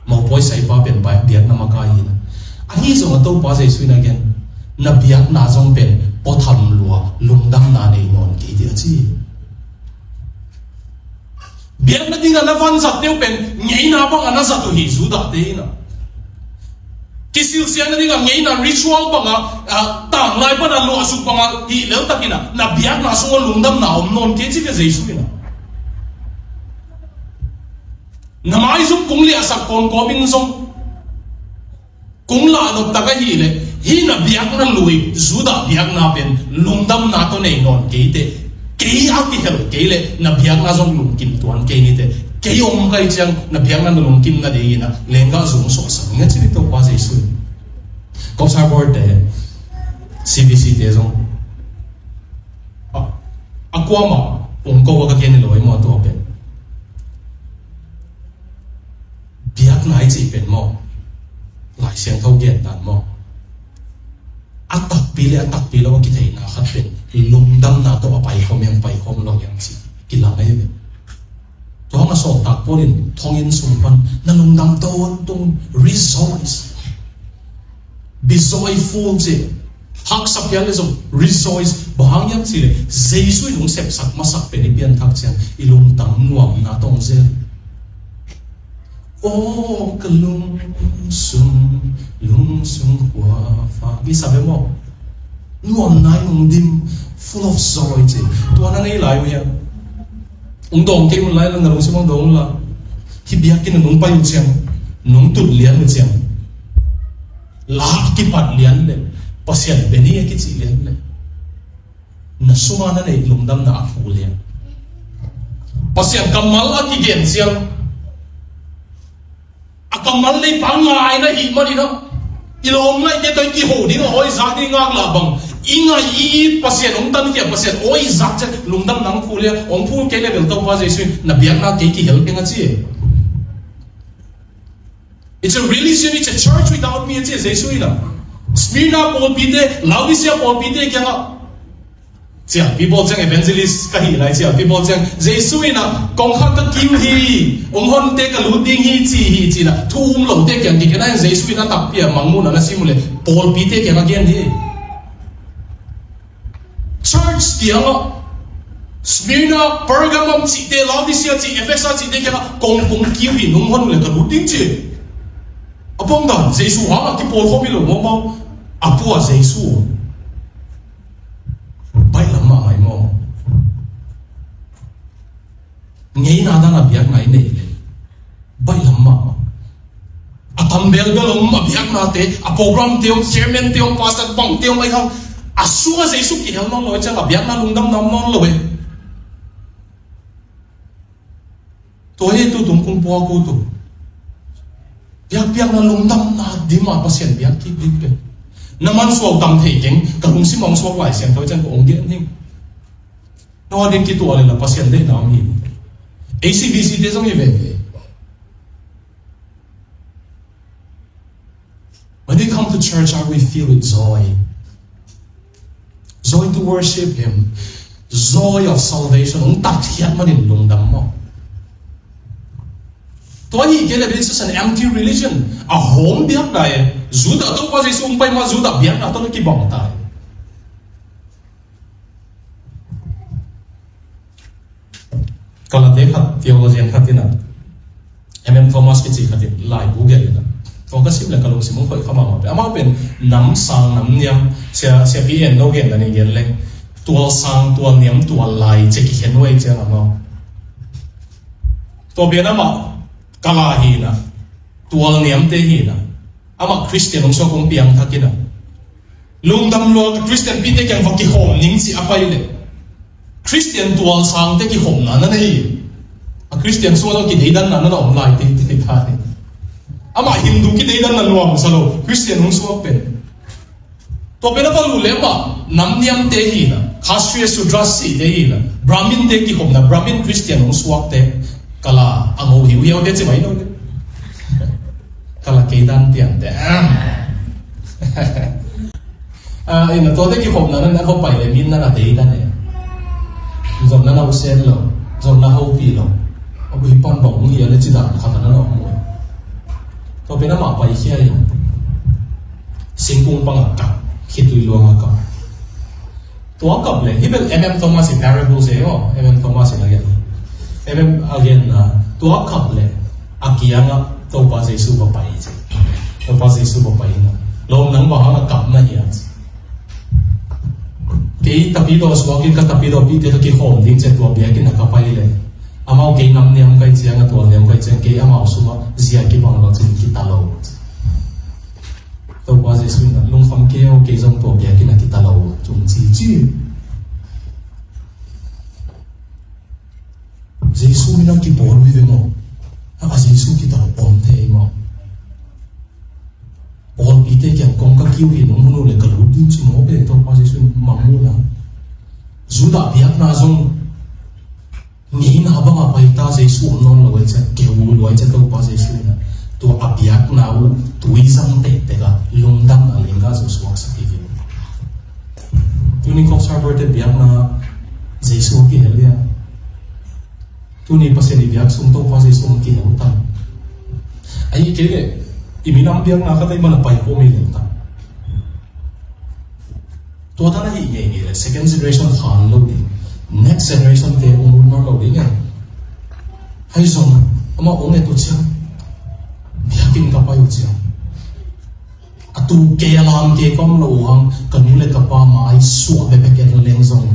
Mopawi saipa pen biakna makai hi na. Ahi zongah Topa Jesu in a gen, na biakna zong pen puatham lua, lungdamna nei nawn kei ding a ci. Biakna dingah na vanzat deuh pen ngeina bangah na zat uh hi, Judah te in a. Kisilsiang nadingah ngeina ritual bangah, ah, tanglai pana luahsuk bangah hih leltak in a, na biakna sungah lungdamna om nawn kei ci ve Jesu in a. Na maizum kung liahsak kawmkawm in zong kung lah nop tak ahih leh, hih na biakna lui, Judah biakna pen lungdamna tawh nei nawn kei teh. Kei a kihel kei leh na biakna zong lungkim tuan kei ni teh. Kei om ka hih ciang na biakna na lungkim nadingin a lenggahzu hong suahsak ning a ci hi Topa Jesu in. Coach Harbor te, C B C te zong a, a kuamah ong ko a ka gen hi lo hi maw tua pen. Biakna i cih pen maw, Lai Siangtho gen dan maw, a takpi le a takpi lo a kitheihna khat pen lungdamna tawh a paikhawm hiam, paikhawm lo hiam cih kilang ahi ve. Tua hang a sawltak Paul in thonginn sung pan na lungdam tawntung, rejoice. Be joyful ci. Haksa phial le zong rejoice. Bang hang hiam cih leh Jesu in hong sepsak masak pen i pianthak ciang i lungtang nuamna tawh hong zel. Aw ka lungsung, lungsung khuafa, mi sa ve maw? Nuamna in hong dim, full of joy ci. Tua na nei lai uh hiam? Hong dawng kei un lai la, na lungsim hong dawng un la. Hih biakinn ah nong pai uh ciang, nong tut lian uh ciang, la a kipat lian le, Pasian bia ni a kici lian le, na sungah na neih lungdamna a phu lian. Pasian kammal a kigen ciang, a kammal nei pa ngai na hih manin ah, i lawm ngaihte tawh i kiho ding a, awi zak ding ngak lah bang, i ngai i it Pasian hong tankhia, Pasian awi zak ciang lungdamna hong phu lian. Hong phu kei le bel Topa Jesu in na biakna kei kihel keng a ci. It's a religion, it's a church without me, a ci Jesu in ah. Smyrna pawlpite, Laodicea pawlpite kiangah, cialpi bawl ciang evangelist ka hih lai, cialpi bawl ciang Jesu in ah, kong khat ka kiu hi, hong honte ka lut ding hi ci hi ci-in ah, thu um lote kiang kigen a, Jesu in a takpi a Mangmuhna na sim uh leh pawlpite kiangah gen hi. Church kiangah, Smyrna, Pergamum cihte, Laodicea cih, Efesa cihte kiangah, kong, kong kiu hi, nong hon uh leh ka lut ding ci. A pawng dan, Jesu hangah kipawlkhawm hi lo mawkmawk, a pua Jesu. Baihlam mahmah hi maw? Ngeina dan a biakna i neih leh baihlam mahmah. A tam belbel om a biaknate, a programte om, chairmante om, pastor bangte om, ahi hang a sungah Jesu kihel nawn lo ahih ciang a biakna lungdamna om nawn lo e. Tua hi tutung kong puak uh tu. Biakpiakna lungdamna dim a Pasian biak kik ding pen. Na mansuah uh tam thei keng, ka lungsim hong suak Lai Siangtho ciang ka hong gen ning. Na ding kituah le la Pasian deihna om hi. A C V C te zong hi veve. When they come to church, are we filled with joy? Joy to worship Him. Joy of salvation. Hong tatkhiat manin lungdam maw? Tua hi kei le, it's just an empty religion. A hong biakna e. Judah Topa Jesu hong pai ma Judah biakna tawh na kibang ta e. Kalate khat, theologian khat in a, M M Thomas kici khat in laibu gelh in a, tua ka sim le ka lungsim hong khoih kha mahmah pen. Amau pen nam sang nam niam, sia, sia pi en lo gen la ni gen leng, tual sang, tual niam, tual lai ci kikhen uh ei ciang amau. Tua pen amah kala hi in a, tual niamte hi in a, amah Khristian hong suak hong piangthak in a, lungdam lua, Khristian pite kiang va kikhawm ning ci a pai le, Khristian tual sangte kikhopna na nei. A Khristian suak lo kideidanna na om lai teitei kha hi. Amah Hindu kideidanna nuam sa lo, Khristian hong suak pen. Tua pen a va lut le amah nam niamte hi in a, Kshatriya Sudra sihte hi in a, Brahminte kikhopna, Brahmin Khristian hong suakte, kala a ngo hiuhiaute ci mai lo le. Kala kei dan piangte. Ah, ina tuate kikhopna na na va pai le min na na deidan e. Zong na na usen lo, zong na hopih lo. A bui pan bang hong hia le ci dan khat na na om lo. Tua pen amah paikhia in singkung pang a kap, khitui luang a kap. Tua kap le, hi bel M M Thomas in parables e aw, M M Thomas in a gen. M M a gen na, tua kap le, a kiangah Topa Jesu va pai ci. Topa Jesu va pai na. Lawm nang bang hang a kap na hia ci. Kei tapidaw suakin ka tapidaw pite tawh kikhawm ding ci a tua biakinn a ka pai le. Amau kei nam niam kai ciang a tual niam kai ciang kei amau sungah zia kibang lo cin kita lo. Topa Jesu in a lungkham kei aw kei zong tua biakinn a kita lo. Cung ci ci. Jesu min a kipawl ui ve maw? A Jesu kita lo om thei maw? Pawlpite kiang kong ka kiu hi nung hunu le ka lut ding ci maw pe Topa Jesu in mangmu na. Judah biakna zong ngeina banga paita Jesu om nawn lo ai cia keu lo ai cia Topa Jesu in a tua a biakna uh tui zang tektek a lungdamna lingga zo suaksak hi ve. Tuni Cox Harbour te biakna Jesu a kihel ia. Tuni Pasian i biak sung Topa Jesu hong kihel ta. Ahi kei le i minam biakna khat ei man a pai khawm hi lel ta. Tua tan ahi ngeingei le second generation khan lo ding, next generation te hong mun lo ding e. Hai zong amah hong et uh ciang biakinn ka pai uh ciang a tu kei a lam kei ka om lo uh hang ka nu le ka pa mai suah bekbek et leng zong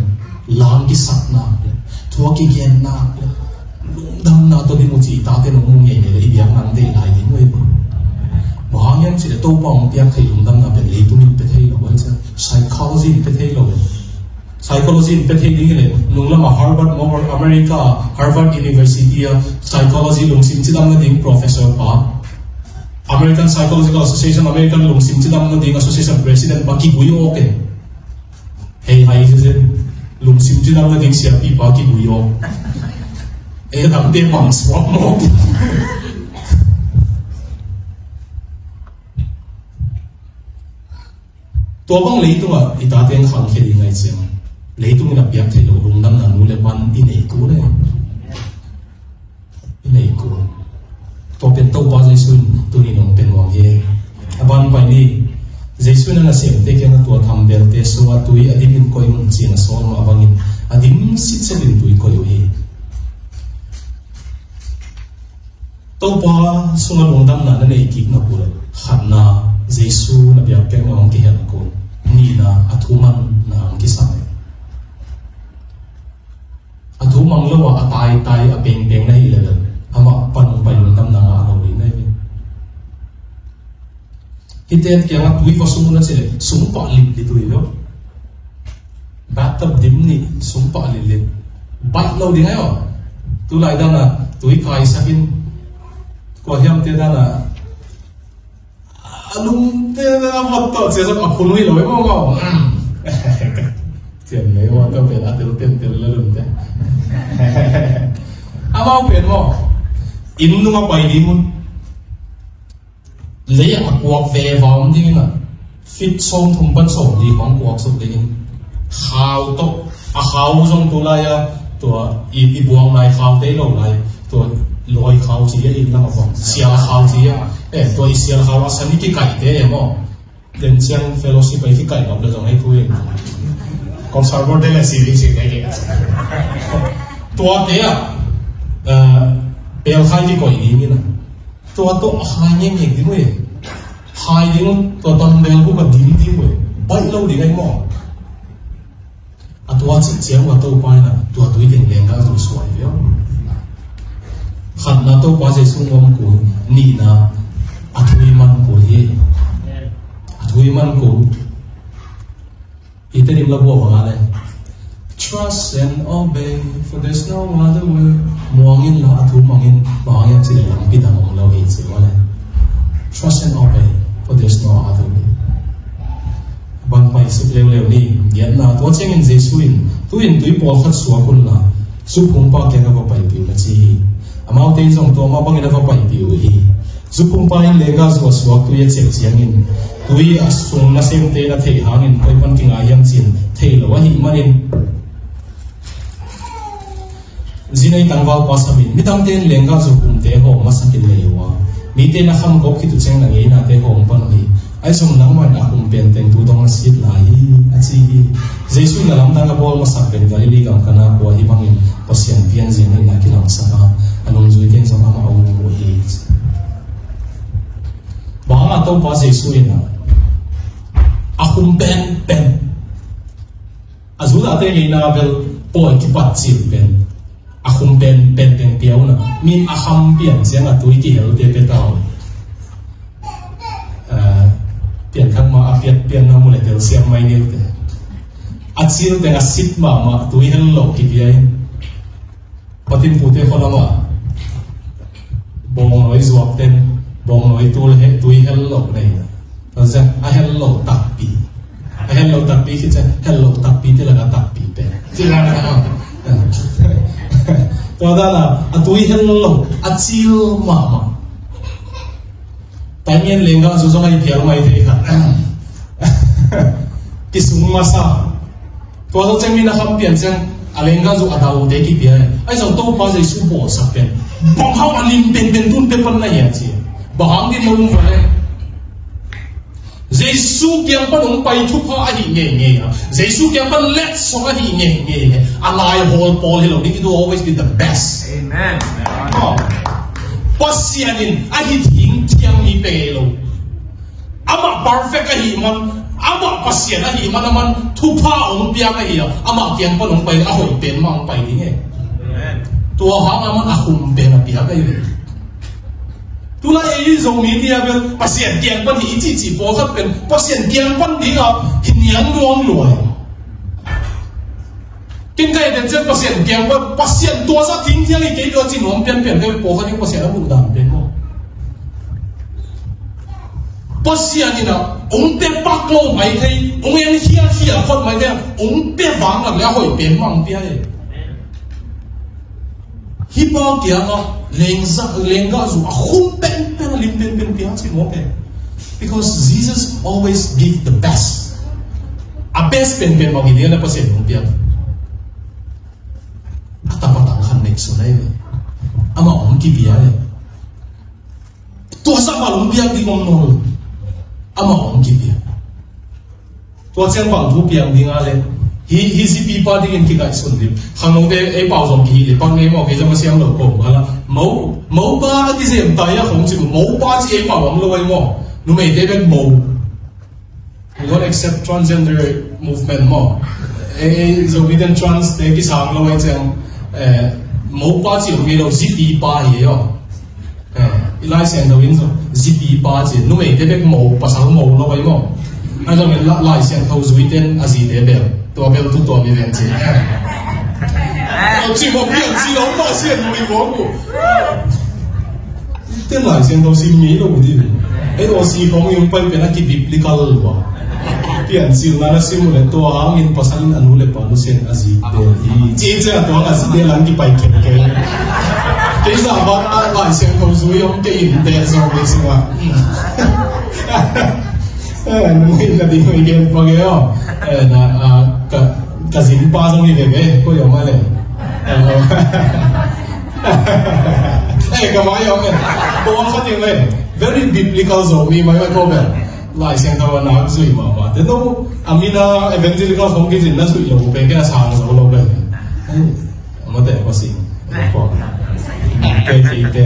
lam kisakna le thu a kigenna le lungdamna tawh ding uh ci i tate nong mu ngeingei le i biakna hong deih lai ding uh hi. Bang hang hiam cih le Topa hong piak thei lungdamna pen leitung in pe thei lo uh hi cia psychology in pe thei lo uh hi. Psychology in pe thei ding hi le nung lamah Harvard maw America Harvard University a psychology lungsim cidam nading professor pa American Psychological Association, American Lungsim Cidam Nading Association President pa kigui aw ke. Hei hai zin lungsim cidam nading siapi pa kigui aw. E dangte mang suak maw. Tua bang leitungah i tate in khangkhia ding ngai ciang leitung in a piak theih loh lungdamna nu le pa i nei kul e. I nei kul. Tua pen Topa Jesu in tuni nong pen nuam hi. A ban pai ni Jesu in a nasemte kiangah tua thambelte sungah tui a dim in koih un ci-in a sawl mah bangin a dim sitset in tui koih uh hi. Topa sungah lungdamna na nei kik na kul e. Khatna, Jesu na biakpiakna hong kihel kul. Nihna, a thu manna hong kisam e. A thu mang lo a, a taitai a pengpeng na hih leh bel amah pan hong pai lungdamna ngah lo ding na hi. Hihte kiangah tui va sung un a cih leh sung pah litlit uh hi lo. Bathtub dim nih sung pah litlit. Baih lo ding ahi aw. Tulai dan a tui kaisak in kua hiamte dan a A lungte a vot tawh cia zong a phun ui lo i maw maw. Cian lei maw tawh pen a tel pen tel la lungte. Amau pen maw, inn nung a pai ding un. Lei a kuak veva om dingin a, fit sawm thum pan sawm li khawng kuak suk dingin. Khau tawh, a khau zong tu lai a, tua i, i buang lai khau te lo lai, tua lawi khau ci a, i lam a buang sial khau ci a, eh, tua i sial khau a san i kikaih te e maw. Den ciang fellowship a i kikaih nop le zong hei thu in. Kong sarbor te le si ding si te ke. Tua te a, eh, pel khai kikoih dingin a. Tua tawh a khai ngengeng ding uh e. Khai ding uh, tua dumbbell buk a dim ding uh e. Baih lo ding ahi maw. A tua cih ciang uh a Topa in a, tua tui teng lenggah zu suai ve aw. Khatna Topa Jesu ngawm kul, nihna a thui man kul hi. A thui man kul. I Tedim la buak bang a le. Trust and obey, for there's no other way. Muang in la a thu mang in, muang in ci le lampi dang om lo hi ci ua le. Trust and obey, for there's no other way. Ban pai suk leuleu ni, giatna tua ciangin Jesu in, tu in tui pawlkhat suak un la, zuk hong pa kiang a va paipih un a ci hi. Amaute in zong tua mah bangin a va paipih uh hi. Zuk hong pa in lenggah zu a suak tui a ciah ciangin, tui a sung nasemte na theih hangin koi pan kinga hiam cin theih lo ahih manin, zinei tangvalpa samin, midangte in lenggah zu humte hawm masakin nei uh a, mite na kham gawp khit uh ciang na ngeinate hawm pan uh hi. Ahi zong nangmah in a hum pen teng tu dong a sit lai hi, a ci hi. Jesu in a lamdang a bawl masak pen Galilee gam Kana khua hih bangin Pasian pianzia neihna kilangsak a, a nungzuite in zong amah a um uh hi. Bang hangah Topa Jesu in a, a hum penpen, a Judahte ngeina bel pawi kipat cil pen, a hum penpen teng pia un a, min a kham pian ciang a tui kihelte pia ta uh. Ah, pian khang mah a piat pian na mu le tel siam mai niute. A cil teng a sit mahmah tui hel lo kipia in. Patin pute khualamah bawngnawi zuak ten, bawngnawi tul he tui hel lo nei. Tua zia a hel lo takpi. A hel lo takpi khi cia hel lo takpi te laka takpi te. Ci laka. Tua dana a tui hel lo a cil mahmah. Taimian lenggah zu zong a i phial mai thei kha. Kisung masa. Tua zo ciang mi na kham pian ciang a lenggah zu a daute kipia e. Ahi zong Topa Jesu bawlsak pen bang hang a lim penpen tun te pan na hia ci. Bang hang din na um vale. Jesu kiang pan hong pai thupha ahi ngeingei a, Jesu kiang pan letsong ahi ngeingei le a lai hawl pawl hi lo ding, it will always be the best. Amen. Aw. Pasian in ahi thing thiang mi pe ngei lo. Amah perfect ahi man, amah Pasian ahi man, aman thupha hong piak ahi a, amah kiang pan hong pai a hoih pen mah hong pai ding e. Amen. Tua hang aman a hum pen a piak ahi ve. Tulai ei Zomi tia bel Pasian kiang pan hi i cihcih pawlkhat pen Pasian kiang pan ding a hi niang nuam lua hi. Ken ka et den ciang Pasian kiang pan, Pasian tua zah thingthiang hi kei tua ci nuam pianpian ka hi, pawlkhat in Pasian a muh dan pen maw. Pasian in a hong pia pak lo mai thei, hong en khiakhia phot mai thei, hong pia vang lam le a hoih pen mah hong pia hi. Hih pa kiangah lenggah, lenggah zu a hum penpen a lim penpen pia ci mawk e. Because Jesus always give the best. A best penpen mawk hi lian a Pasian hong pia. A tapa tang khan nek sun ai ve. Amah hong kipia e. Tua sa val hong piak ding om nawn lo. Amah hong kipia. Tua ciang bang thu piang ding a le. Hi, hi zipi pa dingin kingaihsun ding. Khangnote ei pau zong kihi le pang ngei maw, kei zong a siang lo kawm kala. Mo, mopa a kizem tai a khong ci, mopa ci ei pau ang lo ai maw. Numeite bek mo. We don't accept transgender movement maw. Ei, ei, Zomiten trans te kisang lo ai ciang, eh, mopa ci om ngei lo, zipi pa hi ei aw. Eh, i Lai Siangtho in zong zipi pa ci, numeite bek mo, pasal mo lo ai maw. Ai zong in la, Lai Siangtho zui ten a zite bel, tua bel tu tua mi ven ci. Eh. Ci mo pian ci lo ma sian mo i mo ku. Tua Lai Siangtho sim ngei lo ding. Ei, O C khawng i hong pai pen a ki-biblical lua. Piancil na na sim uh leh tua hangin pasal in a nu le pa nusia in a zik bel hi. Ci ciang a tua hang a zik bel hang kipai khemkhem. Kei zah bang a Lai Siangtho zui hong kei in teh zong kei sungah. Eh, nang hi na ding hong gen pa ge aw. Eh, na, ah, ka, ka zin pa zong hi veve. Ko yom a le. Eh, ka mai om e. Ko ang khat ing le. Very biblical zo mi mai mai ko bel. Lai Siangtho a nak zui mahmah. Te no, a min a evangelical khong kizin na zui lo, pe ke a sang zo lo bel. Mate ko sing. Ko. Ke ki te.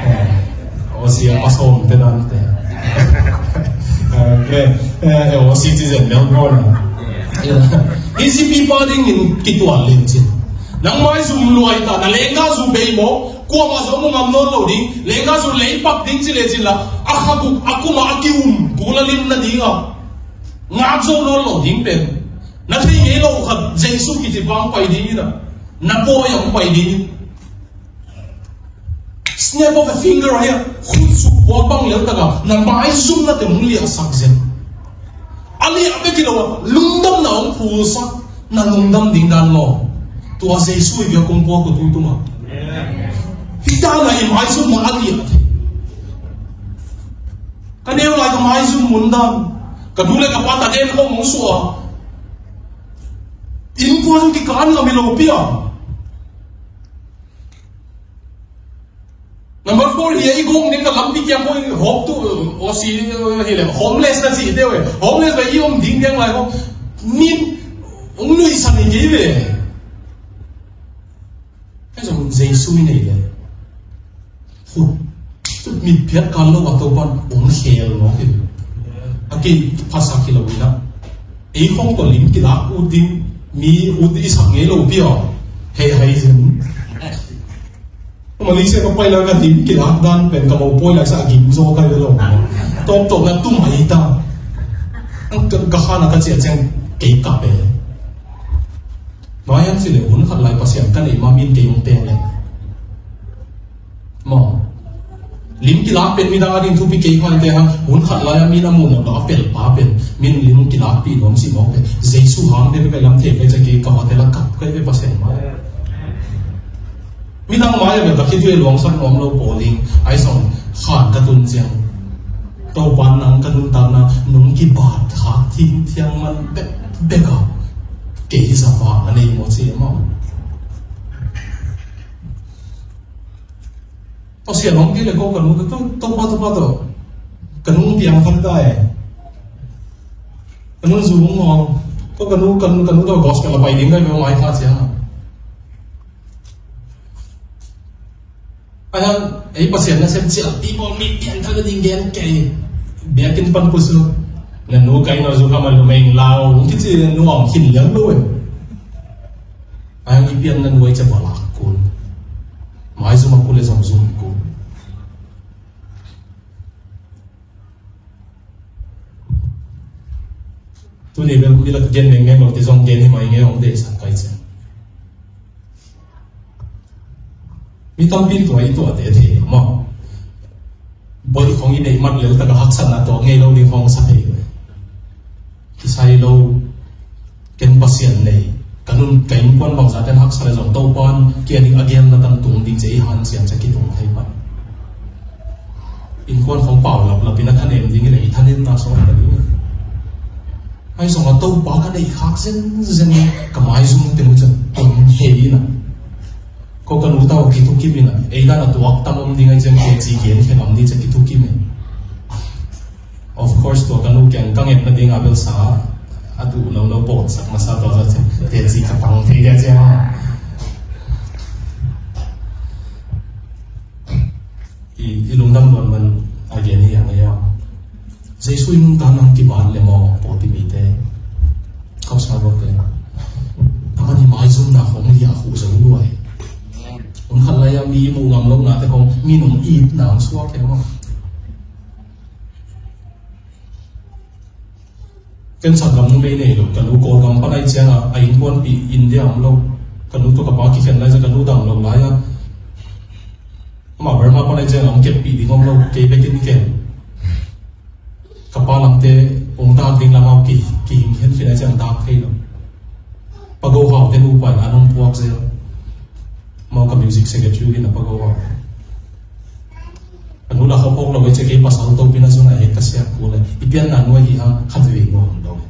Eh, O C a pasal te dan te. Eh, eh, O C citizen Melbourne. Easy people ding in kitual lim cin. Nang maizum luai ta, na lengga zu bei maw, kuamah zong mu ngam nawn lo ding, lengga zu leipak ding ci lecin la, a kha guk, a kumah a ki-um, gul a lim nading a, ngak zo nawn lo ding pen. Na thei ngei lo khat, Jesu kici bang pai ding in a, na pawi a hong pai ding in. Snap of a finger hi a, khut suk buak bang lel taka, na maizumna te hong liahsak zen. A liah bek hi lo a, lungdamna hong phulsak, na lungdam ding dan maw. Tua Jesu i biak kong puak uh tutung a. Hih dan a i maizumna a liah thei. Ka neu lai ka maizum mun dan. Ka nu le ka pa ta den khong hong suah a. Innkuan zong kikan ngam hi lo pi a. Number four hi a, i gong ding ka lampi kiang ko i hawk tu, O C, uh, hi le, homeless na ci te we. Homeless we i om ding ding lai ko. Min, ung nui san i kei we. Ka zong Jesu i nei le. Hu. Mit phiat kan lo a to pan ung khel lo hi. A kei phasak hi lo ina. Ei khong ko lim kilak ut ding, mi ut i sak ngei lo pi aw. Hei hai zin. Malaysia ka pai lai ka lim kilak dan pen ka mo poi lai sa gim zo kai lo. Top top na tum hai ta. Ang ka, ka khana ka cia ciang kei ka pe. Noi ang sile hun khat lai Pasian ka nei ma min kei ung pe le. Maw. Lim kilak pen midang a ding thupi kei hoi te hang, hun khat lai a min a muh mawk lo a pel pa pen, min lim kilak pi nuam si mawk pen, Jesu hang te pe kai lam thei kai ca kei ka hua te la kap kai pe Pasian mai. Midang mai a bel ka khitui luangsak nuam lo paw ding, ai song khan ka tun ciang. Topa nang ka nuntakna, nung kibat khak thing thiang man bek bek a, kei za vang a nei maw ci maw. Pasian hong kile ko ka nu to, to pa to pa to. Ka nu piang thak ta e. Ka nu zu hong hong. Ko ka nu, ka nu, ka nu to gospel a pai ding kai ve hong ai kha cia. Ai hang, ei Pasian na sem cia, people mi piang thak ding gen kei. Biakin pan pusu. Na nu kai no zu kama lumeng lau. Kici nuam khin liang lo e. Ai hang i pianna nuai cia va lak kun. Maizum a kul le zong zum kun. Tuni bel mi lak gen mengmeng lo te zong gen hi mai nge hong deihsak kai cia. Mi tampi tua i tuate thei maw. Bawi khong i neih mat lel taka haksatna tuak ngei lo ding khong sa thei ve. Kisai lo, ken Pasian nei, ka nun ka innkuan bangzah ten haksa le zong Topan kia ding a gelna tan tung ding cia i hanciam cia kitung thei pan. Innkuan khong pau laplap in a thanem ding i le i thanemna sawm ka ding. Ai zong a Topa ka neih khak zenzen ka maizum teng uh cia tung thei in a. Ko ka nu tau kithukim in a, ei dan a tuak tam om ding ai ciang kei ci gen khen om ding cia kithukim in. Of course, tua ka nu kiang ka ngetna ding a bel sa, a duh lo lo pawtsak masa tua sa ciang, te ci ka pang thei dia ciang. I, i lungdam luan man a gen hi ang ei a. Jesu i nuntakna kibat le maw, pawlpi mite. Khausa rawte. Amah i maizumna khong liah khuh zo luai. Hun khat lai-a mi muh ngam lohnate khong minung itna hong suak hi maw. Ken sanggam numei nei lo, ka nu Kawlgam pan ai cianga, a innkuanpih India om lo. Ka nu tawh ka pa kikhen lai-a, ka nu dam lo lai-a. Amah Burma pawn a ciang hong keppih ding om lo, kei bekin ken. Ka pa lamte hong dak ding lam a ki, kihing khenkhin a ciang dak thei lo. Pa Go Hau te nu pai an hong puak zel. Amau ka music secretary uh hi na, Pa Go Hau. Ka nu la khawkhawk lo, ei cia kei pasal to pina zun a hek ka siak kul e. I pianna nu ahi hang khat veve ngawh hong do e.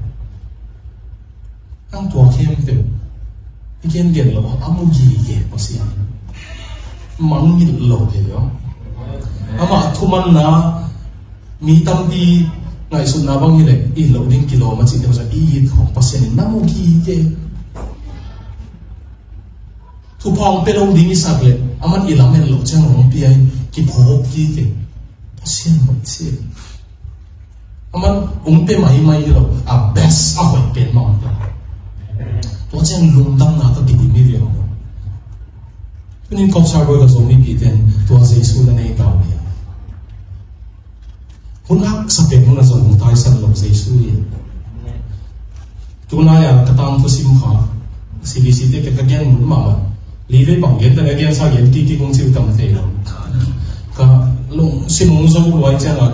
Ang tua khempeuh i gen gen lo a mu gige Pasian. Mangngilh lo hi lo. Amah thumanna mi tampi ngaihsutna bang hileh i lo ding kilawm a cih deuh zah i it khawng Pasian in na mu gige. Thupha hong pia lo ding i sak leh aman i lamet loh ciang hong pia in kiphawk kik in. Pasian hoih ci. Aman hong pia maimai hi lo, a best, a hoih pen mah hong pia. Tua ciang lungdamna tawh kidim hi ve aw. Tunin Kawpsar Bawi ka Zomipite in tua Jesu na nei ta uh hi. Hun haksa pen hun a zong hong taisan lo Jesu hi. Tunai a ka tangthu sim kha C B C te ka gen mun mahmah. Li vei bang gen ta na gen sa gen kiki kong ciu tam thei lo. Ka lungsim hong zo luai ciang a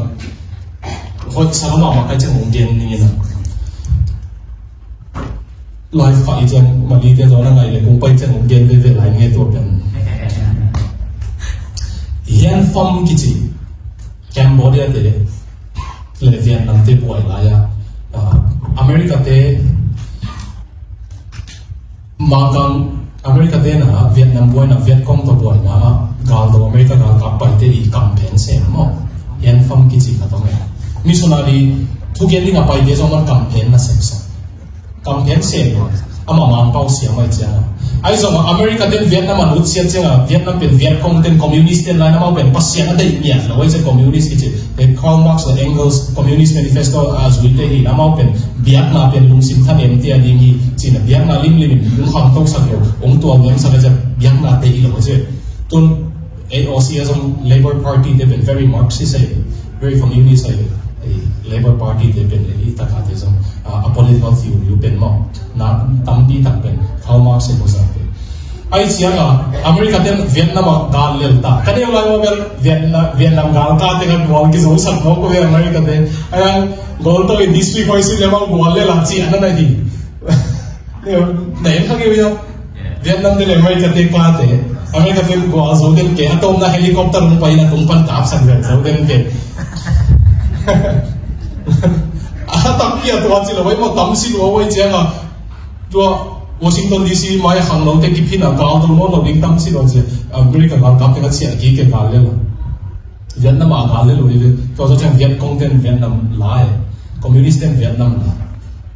hoih sa lo mahmah kai ciang hong gen ning in a. Live kha i ciang Malay te zong na ngai le kong pai ciang hong gen veve lai nge tua pen. Hian Pham kici Cambodia te le Vietnam te buai lai a, ah, America te mangkang America te na Vietnam buai na Vietcong to buai na gal do America gal kap pai te i campaign sem maw. Hian Pham kici ka tong e. Missionary thugen ding a pai te zong man campaign na sem sem. Campaign sem lo. Ama Mangpau siam ai ciang a. Ai zong America ten Vietnam a nutsiat ciang a, Vietnam pen Vietcong ten communist ten lai na mau pen Pasian a deih miat lo ai ciang communist kici. He Karl Marx le Engels Communist Manifesto a zui te hi na mau pen biakna pen lungsim thanem te a ding hi. Cina biakna limlim in lungkham toksak lo. Ong tuam nemsak a ciang biakna te hi lo ai ciang. Tun A O C a zong Labour Party te pen very Marxist ai. Very communist ai, eh, Labour Party te pen, eh, i taka te zong, ah, a political theory uh pen maw. Na tampi tak pen Karl Marx in huzang pen. Ai ciang a, America ten Vietnam a gal lel ta. Ka neu lai maw bel Vietnam, Vietnam gal ka te ka gual kizo sak maw ko ve America te. Ai ang gol to in history ko isi le maw gual lel a ci an na hi. Neu, na en ka neu ya. Vietnam te le America te ka te. America te gual zo den ke. A tom na helicopter hong pai na tung pan kap sak den zo den ke. A tam pia tua ci lo wai mo tam si lo wai ciang a. Tua Washington D C mai khang lo te kiphin a gal to lo lo ding tam si lo ci. America gal kap te ka cia ki ke gal le lo. Vietnam a gal le lo i ve. Tua zo ciang Vietcong ten Vietnam lai. Communist ten Vietnam lai.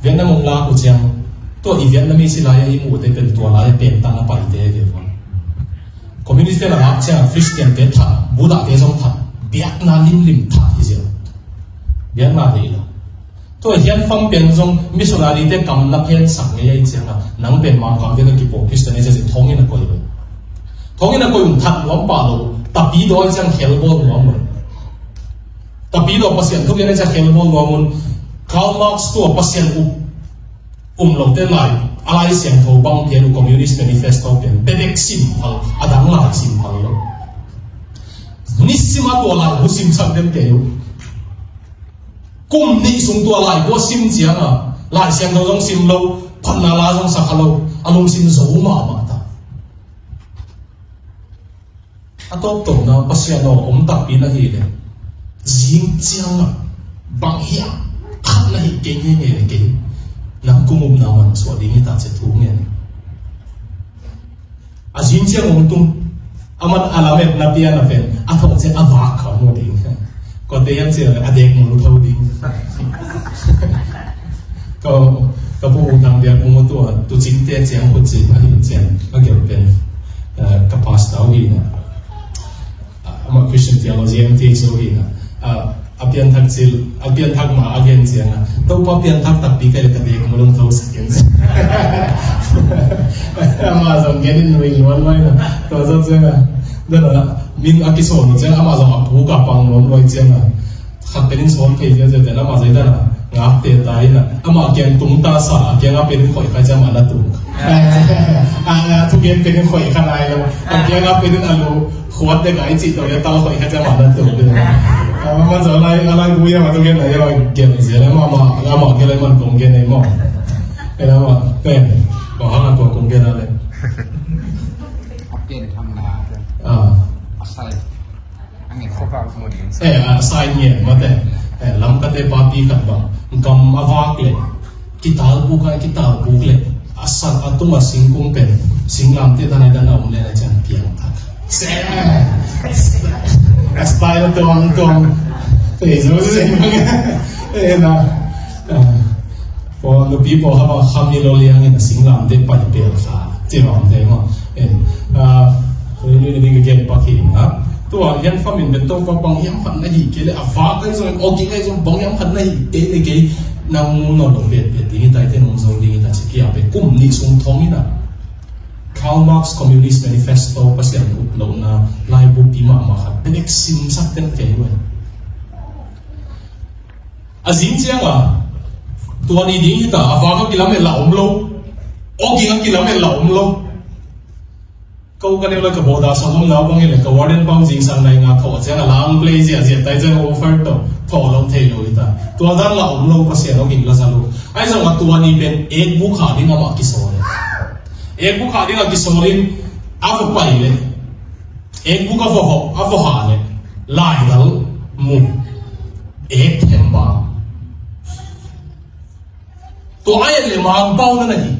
Vietnam ong lak uh ciang, tua i Vietnamese lai a i mu te pen tua lai a pen tang a pai te ve vua. Communist te na lak ciang Christian te that, Buddha te zong that, biakna limlim that hi zia. Biakna te i lo. Tua Hian Pham pen zong missionary te kam na phen sak ngei a i ciang a, nang pen Mangkang te na kipo Christian a i ciang thong in a koi lo. Thong in a koi un that nuam pa lo, tapi daw a i ciang khel bawl nuam lo. Tapi daw Pasian thugen a i ciang khel bawl nuam un, Karl Marx tua Pasian up um lo te lai, a Lai Siangtho bang pian uh Communist Manifesto pian, bebek sim phal, a dang lai sim phal lo. Nisim a tua lai bu sim sak dem kei uh. Kum nih sung tua lai bu a sim ciang a, Lai Siangtho zong sim lo, phatna la zong sa kha lo, a lungsim zo mahmah ta. A tawptawpna Pasian aw om takpi na hi le, zing ciangah bang hiam khat na hi kei ngei ngei le kei, nang kung upna man suah ding hi ta cia thu ngen. A zing ciang om tung, a man a lametna pian a pen a thawh ciang a vak kha mu ding. Kawte hiam cih leh a dek mul tho ding. Ka, ka pu Thang Biak Mung tua, tu cingte ciang khut cing a hin ciang a gelh pen, eh, ka pastor uh hi na. Amah Christian theology M T H uh hi na. A, a pianthak cil, a pianthak ma a gen ciang a. Topa pianthak takpi ka hi leh ka dek mul tho sak in. Amah zong gen in nuih luan mai na. Tua zong ciang a. Dana, min a kisawn uh ciang amah zong a puk a pang nuam luai ciang a. Khat pen in sawn phei ziahziah pen amah zai dana ngakte ta in a. Amah kiang tung ta sa, a kiang a pen in khoih khai ciang amah na tung. A thugen pen in khoih kha lai lo. A kiang a pen in a lo khuat dek a i cih tawh i a tal khoih kha ciang mah na tuk ding. A man zaw lai a lai bu iam a thugen lai iam a gen zia lai mah mah a mah gen lai man kong gen ei mawh. Ei la mah pen mah hang a tua kong gen a lai. A pen tham na. A a sai. Eh, a sai ngiat mate. Eh, Lamkate papi khat bang gam a vak le kitalbuk a kitalbuk le a san a tung a singkung pen singlamteh dan a dan a om le a cian piang thak. Se a style tuang tuang. Eh, zo se. Eh, na. Pua nupi pua hapa kham ni lo liang in a singlamteh pai pel kha. Ci bang te maw. En, a, tuni ni ding ka gen pak hi, ha. Tua hian famin ben Topa bang hiam khat na hi kei le a vak ai zong, awging ai zong bang hiam khat na hi kei le kei nang nung nawn lo bet bet ding hi ta, i te nung zo ding hi ta ci kia pe kum nih sung thong in a. Karl Marx Communist Manifesto Pasian up lohna laibu pi mahmah khat. Nek simsak ten kei wen. A zing ciang a tua ni ding hi ta, a vak a kilamet la om lo, awging a kilamet la om lo. Ko ka neu la ka bawda sa om nau bang hi le ka warden bang zing sang nai nga thaw ciang a lang play zia zia tai ciang offer to thaw lo thei lo hi ta. Tua dan la om lo Pasian awging la za lo. Ai zong a tua ni pen ek bu kha ding amah kisawl e. Ek bu kha ding a kisawl in a va pai le. Ek bu ka va hawh, a va ha le. Lai dal mu. Ek them ba. Tua a et le Mangpau na na hi.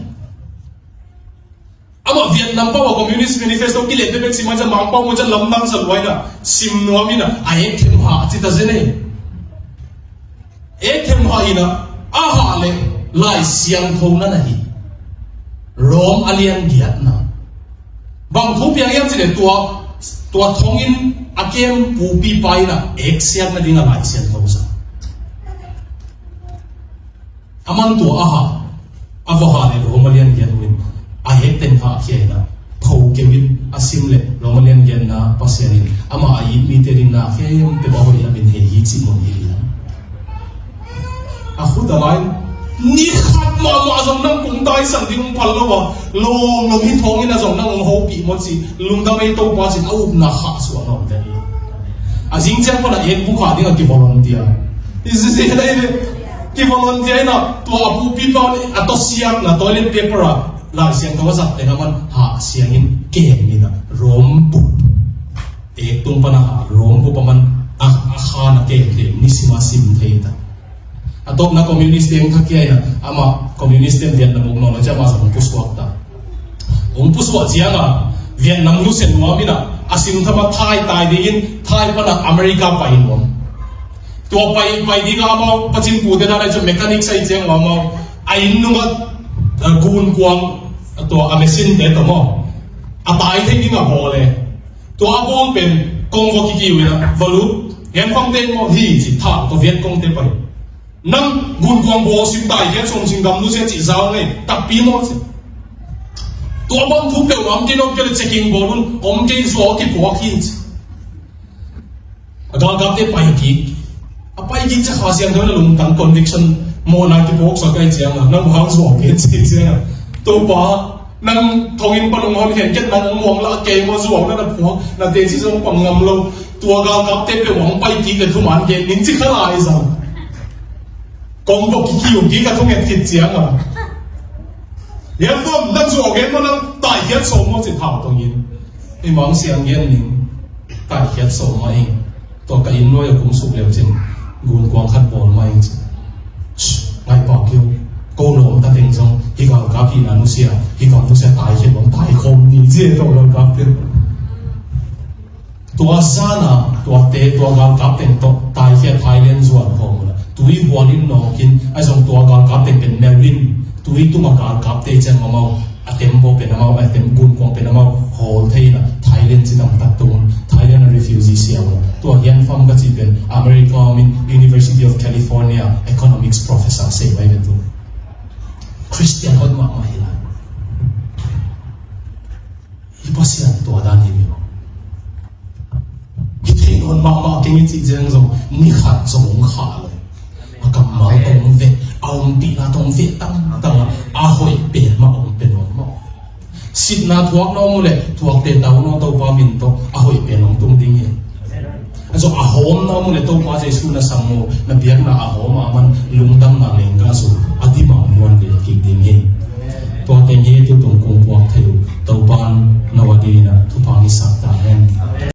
Amah Vietnam pau a Communist Manifesto kilet bek bek si man cian Mangpau mu cian lamdang sa luai na sim nuam in a ek them ha ci ta zen ei. Ek them ha in a a ha le Lai Siangtho na na hi. Rom a lian giatna. Bang thu piang hiam ci le tua tua thongin a kem pupi pa in a ek siat na ding a Lai Siangtho sa. A man tua a ha a va ha le Rom a lian giat in a hek teng ha khia in a pho keu in a sim le Rom a lian giatna Pasian in ama a it mite ding na khem pe ba hoi a min hei hi ci mun hi lian. A khut a lai ni khat mahmah zong nang kung taisan ding phal lo a lawm lawm hi thawngin a zong nang hong hopih maw ci lungdam ei Topa cin a upna khah suah nawm ven lo. A zing ciang pan a ek bu kha ding a kivolunteer. I zizia dai ve kivolunteer in a tua a pupi pa a tawsiakna toilet paper a Lai Siangtho a zat teng a man hah siangin kem in a Rom bu ek tung pan a ha Rom bu pa man a khan a kem kem ni sim a sim thei ta. A tawpna communist te hong thakia in a amah communist te Vietnam uk nawn lo ciah amah zong hong pusuak ta. Hong pusuak ciang a Vietnam nusia nuam in a a sin tham a Thai tai dingin Thai pan a America pai nuam. Tua pai pai ding a amau pacin pute dan a cu mechanic sai ciang a amau a inn nung a gunkuang tua a machine te tawh maw a tai thei ding a bawl e. Tua a bawl pen kong va kikiu in a va lut. Hian fangte maw hi ci thah tua Viet kongte pai. Nang gunkuang bawl sim tai hian sawm sing gam nusia cih zau ngei takpi maw ci. Tua bang thu peuh ang kei nawk kei le checking bawl un om kei zuau a kipuak hi ci. A galkapte pai kik. A pai kik ciah Kha Siangtho in a lungtang conviction mawhna kipuaksak ai ciang a nang hang zuau kei ci ciang a Topa nang thongin pan hong hon khenkhet nang hong muang lah kei maw zuau na na phuak na teci zong pang ngam lo. Tua galkapte peuh hong pai kik le thuman gen ning ci kha lai zang. Kong bok kikiu kik a thunget khit ciang a. Hian fam nang zuau gen maw nang taikhiat sawm maw ci thau tongin. I mang siang gen ning taikhiat sawm mah ing. Tua ka inn nuai a kum suk leu cin gunkuang khat bawl mah ing ci. Ngaih pau kiu ko lawm ta teng zong hi galkap hihna nusia hi gal nusia taikhiat bang taikhawm ni ci e tua galkapte. Tua zana tuate tua galkap teng tawh taikhia Thailand zuan khawm uh la tui hualin nawkin a zong tua galkap teng pen Marine tui tunga galkapte cian mamau a tembaw pen amau a tem gunkuang pen amau hawl thei in a Thailand cidam tak tung un Thailand a refugee siam un tua hian fam ka cih pen America min University of California economics professor sei mai ve tu Christian hot mahmah hi lai. Hi Pasian tua dan hi mi maw? Hi thei nawn mahmah keng i cih ciang zong ni khat zong hong khah lo. A kammal tawh hong veh a ompihna tawh hong veh tangtang a a hoih pen mah hong pe nawn maw? Sitna thuak na om uh leh thuakte tau nawn, Topa min tawh a hoih pen hong tung ding hi. Ahi zong a hawm na om uh leh Topa Jesu na sam uh, na biakna a hawm ahih man lungdamna lengkah uh a dim a muan ve kik ding hi. Tua teng hi, tu tung kong puak thei uh Topa in na wadih in a thupha hong hisak ta hen.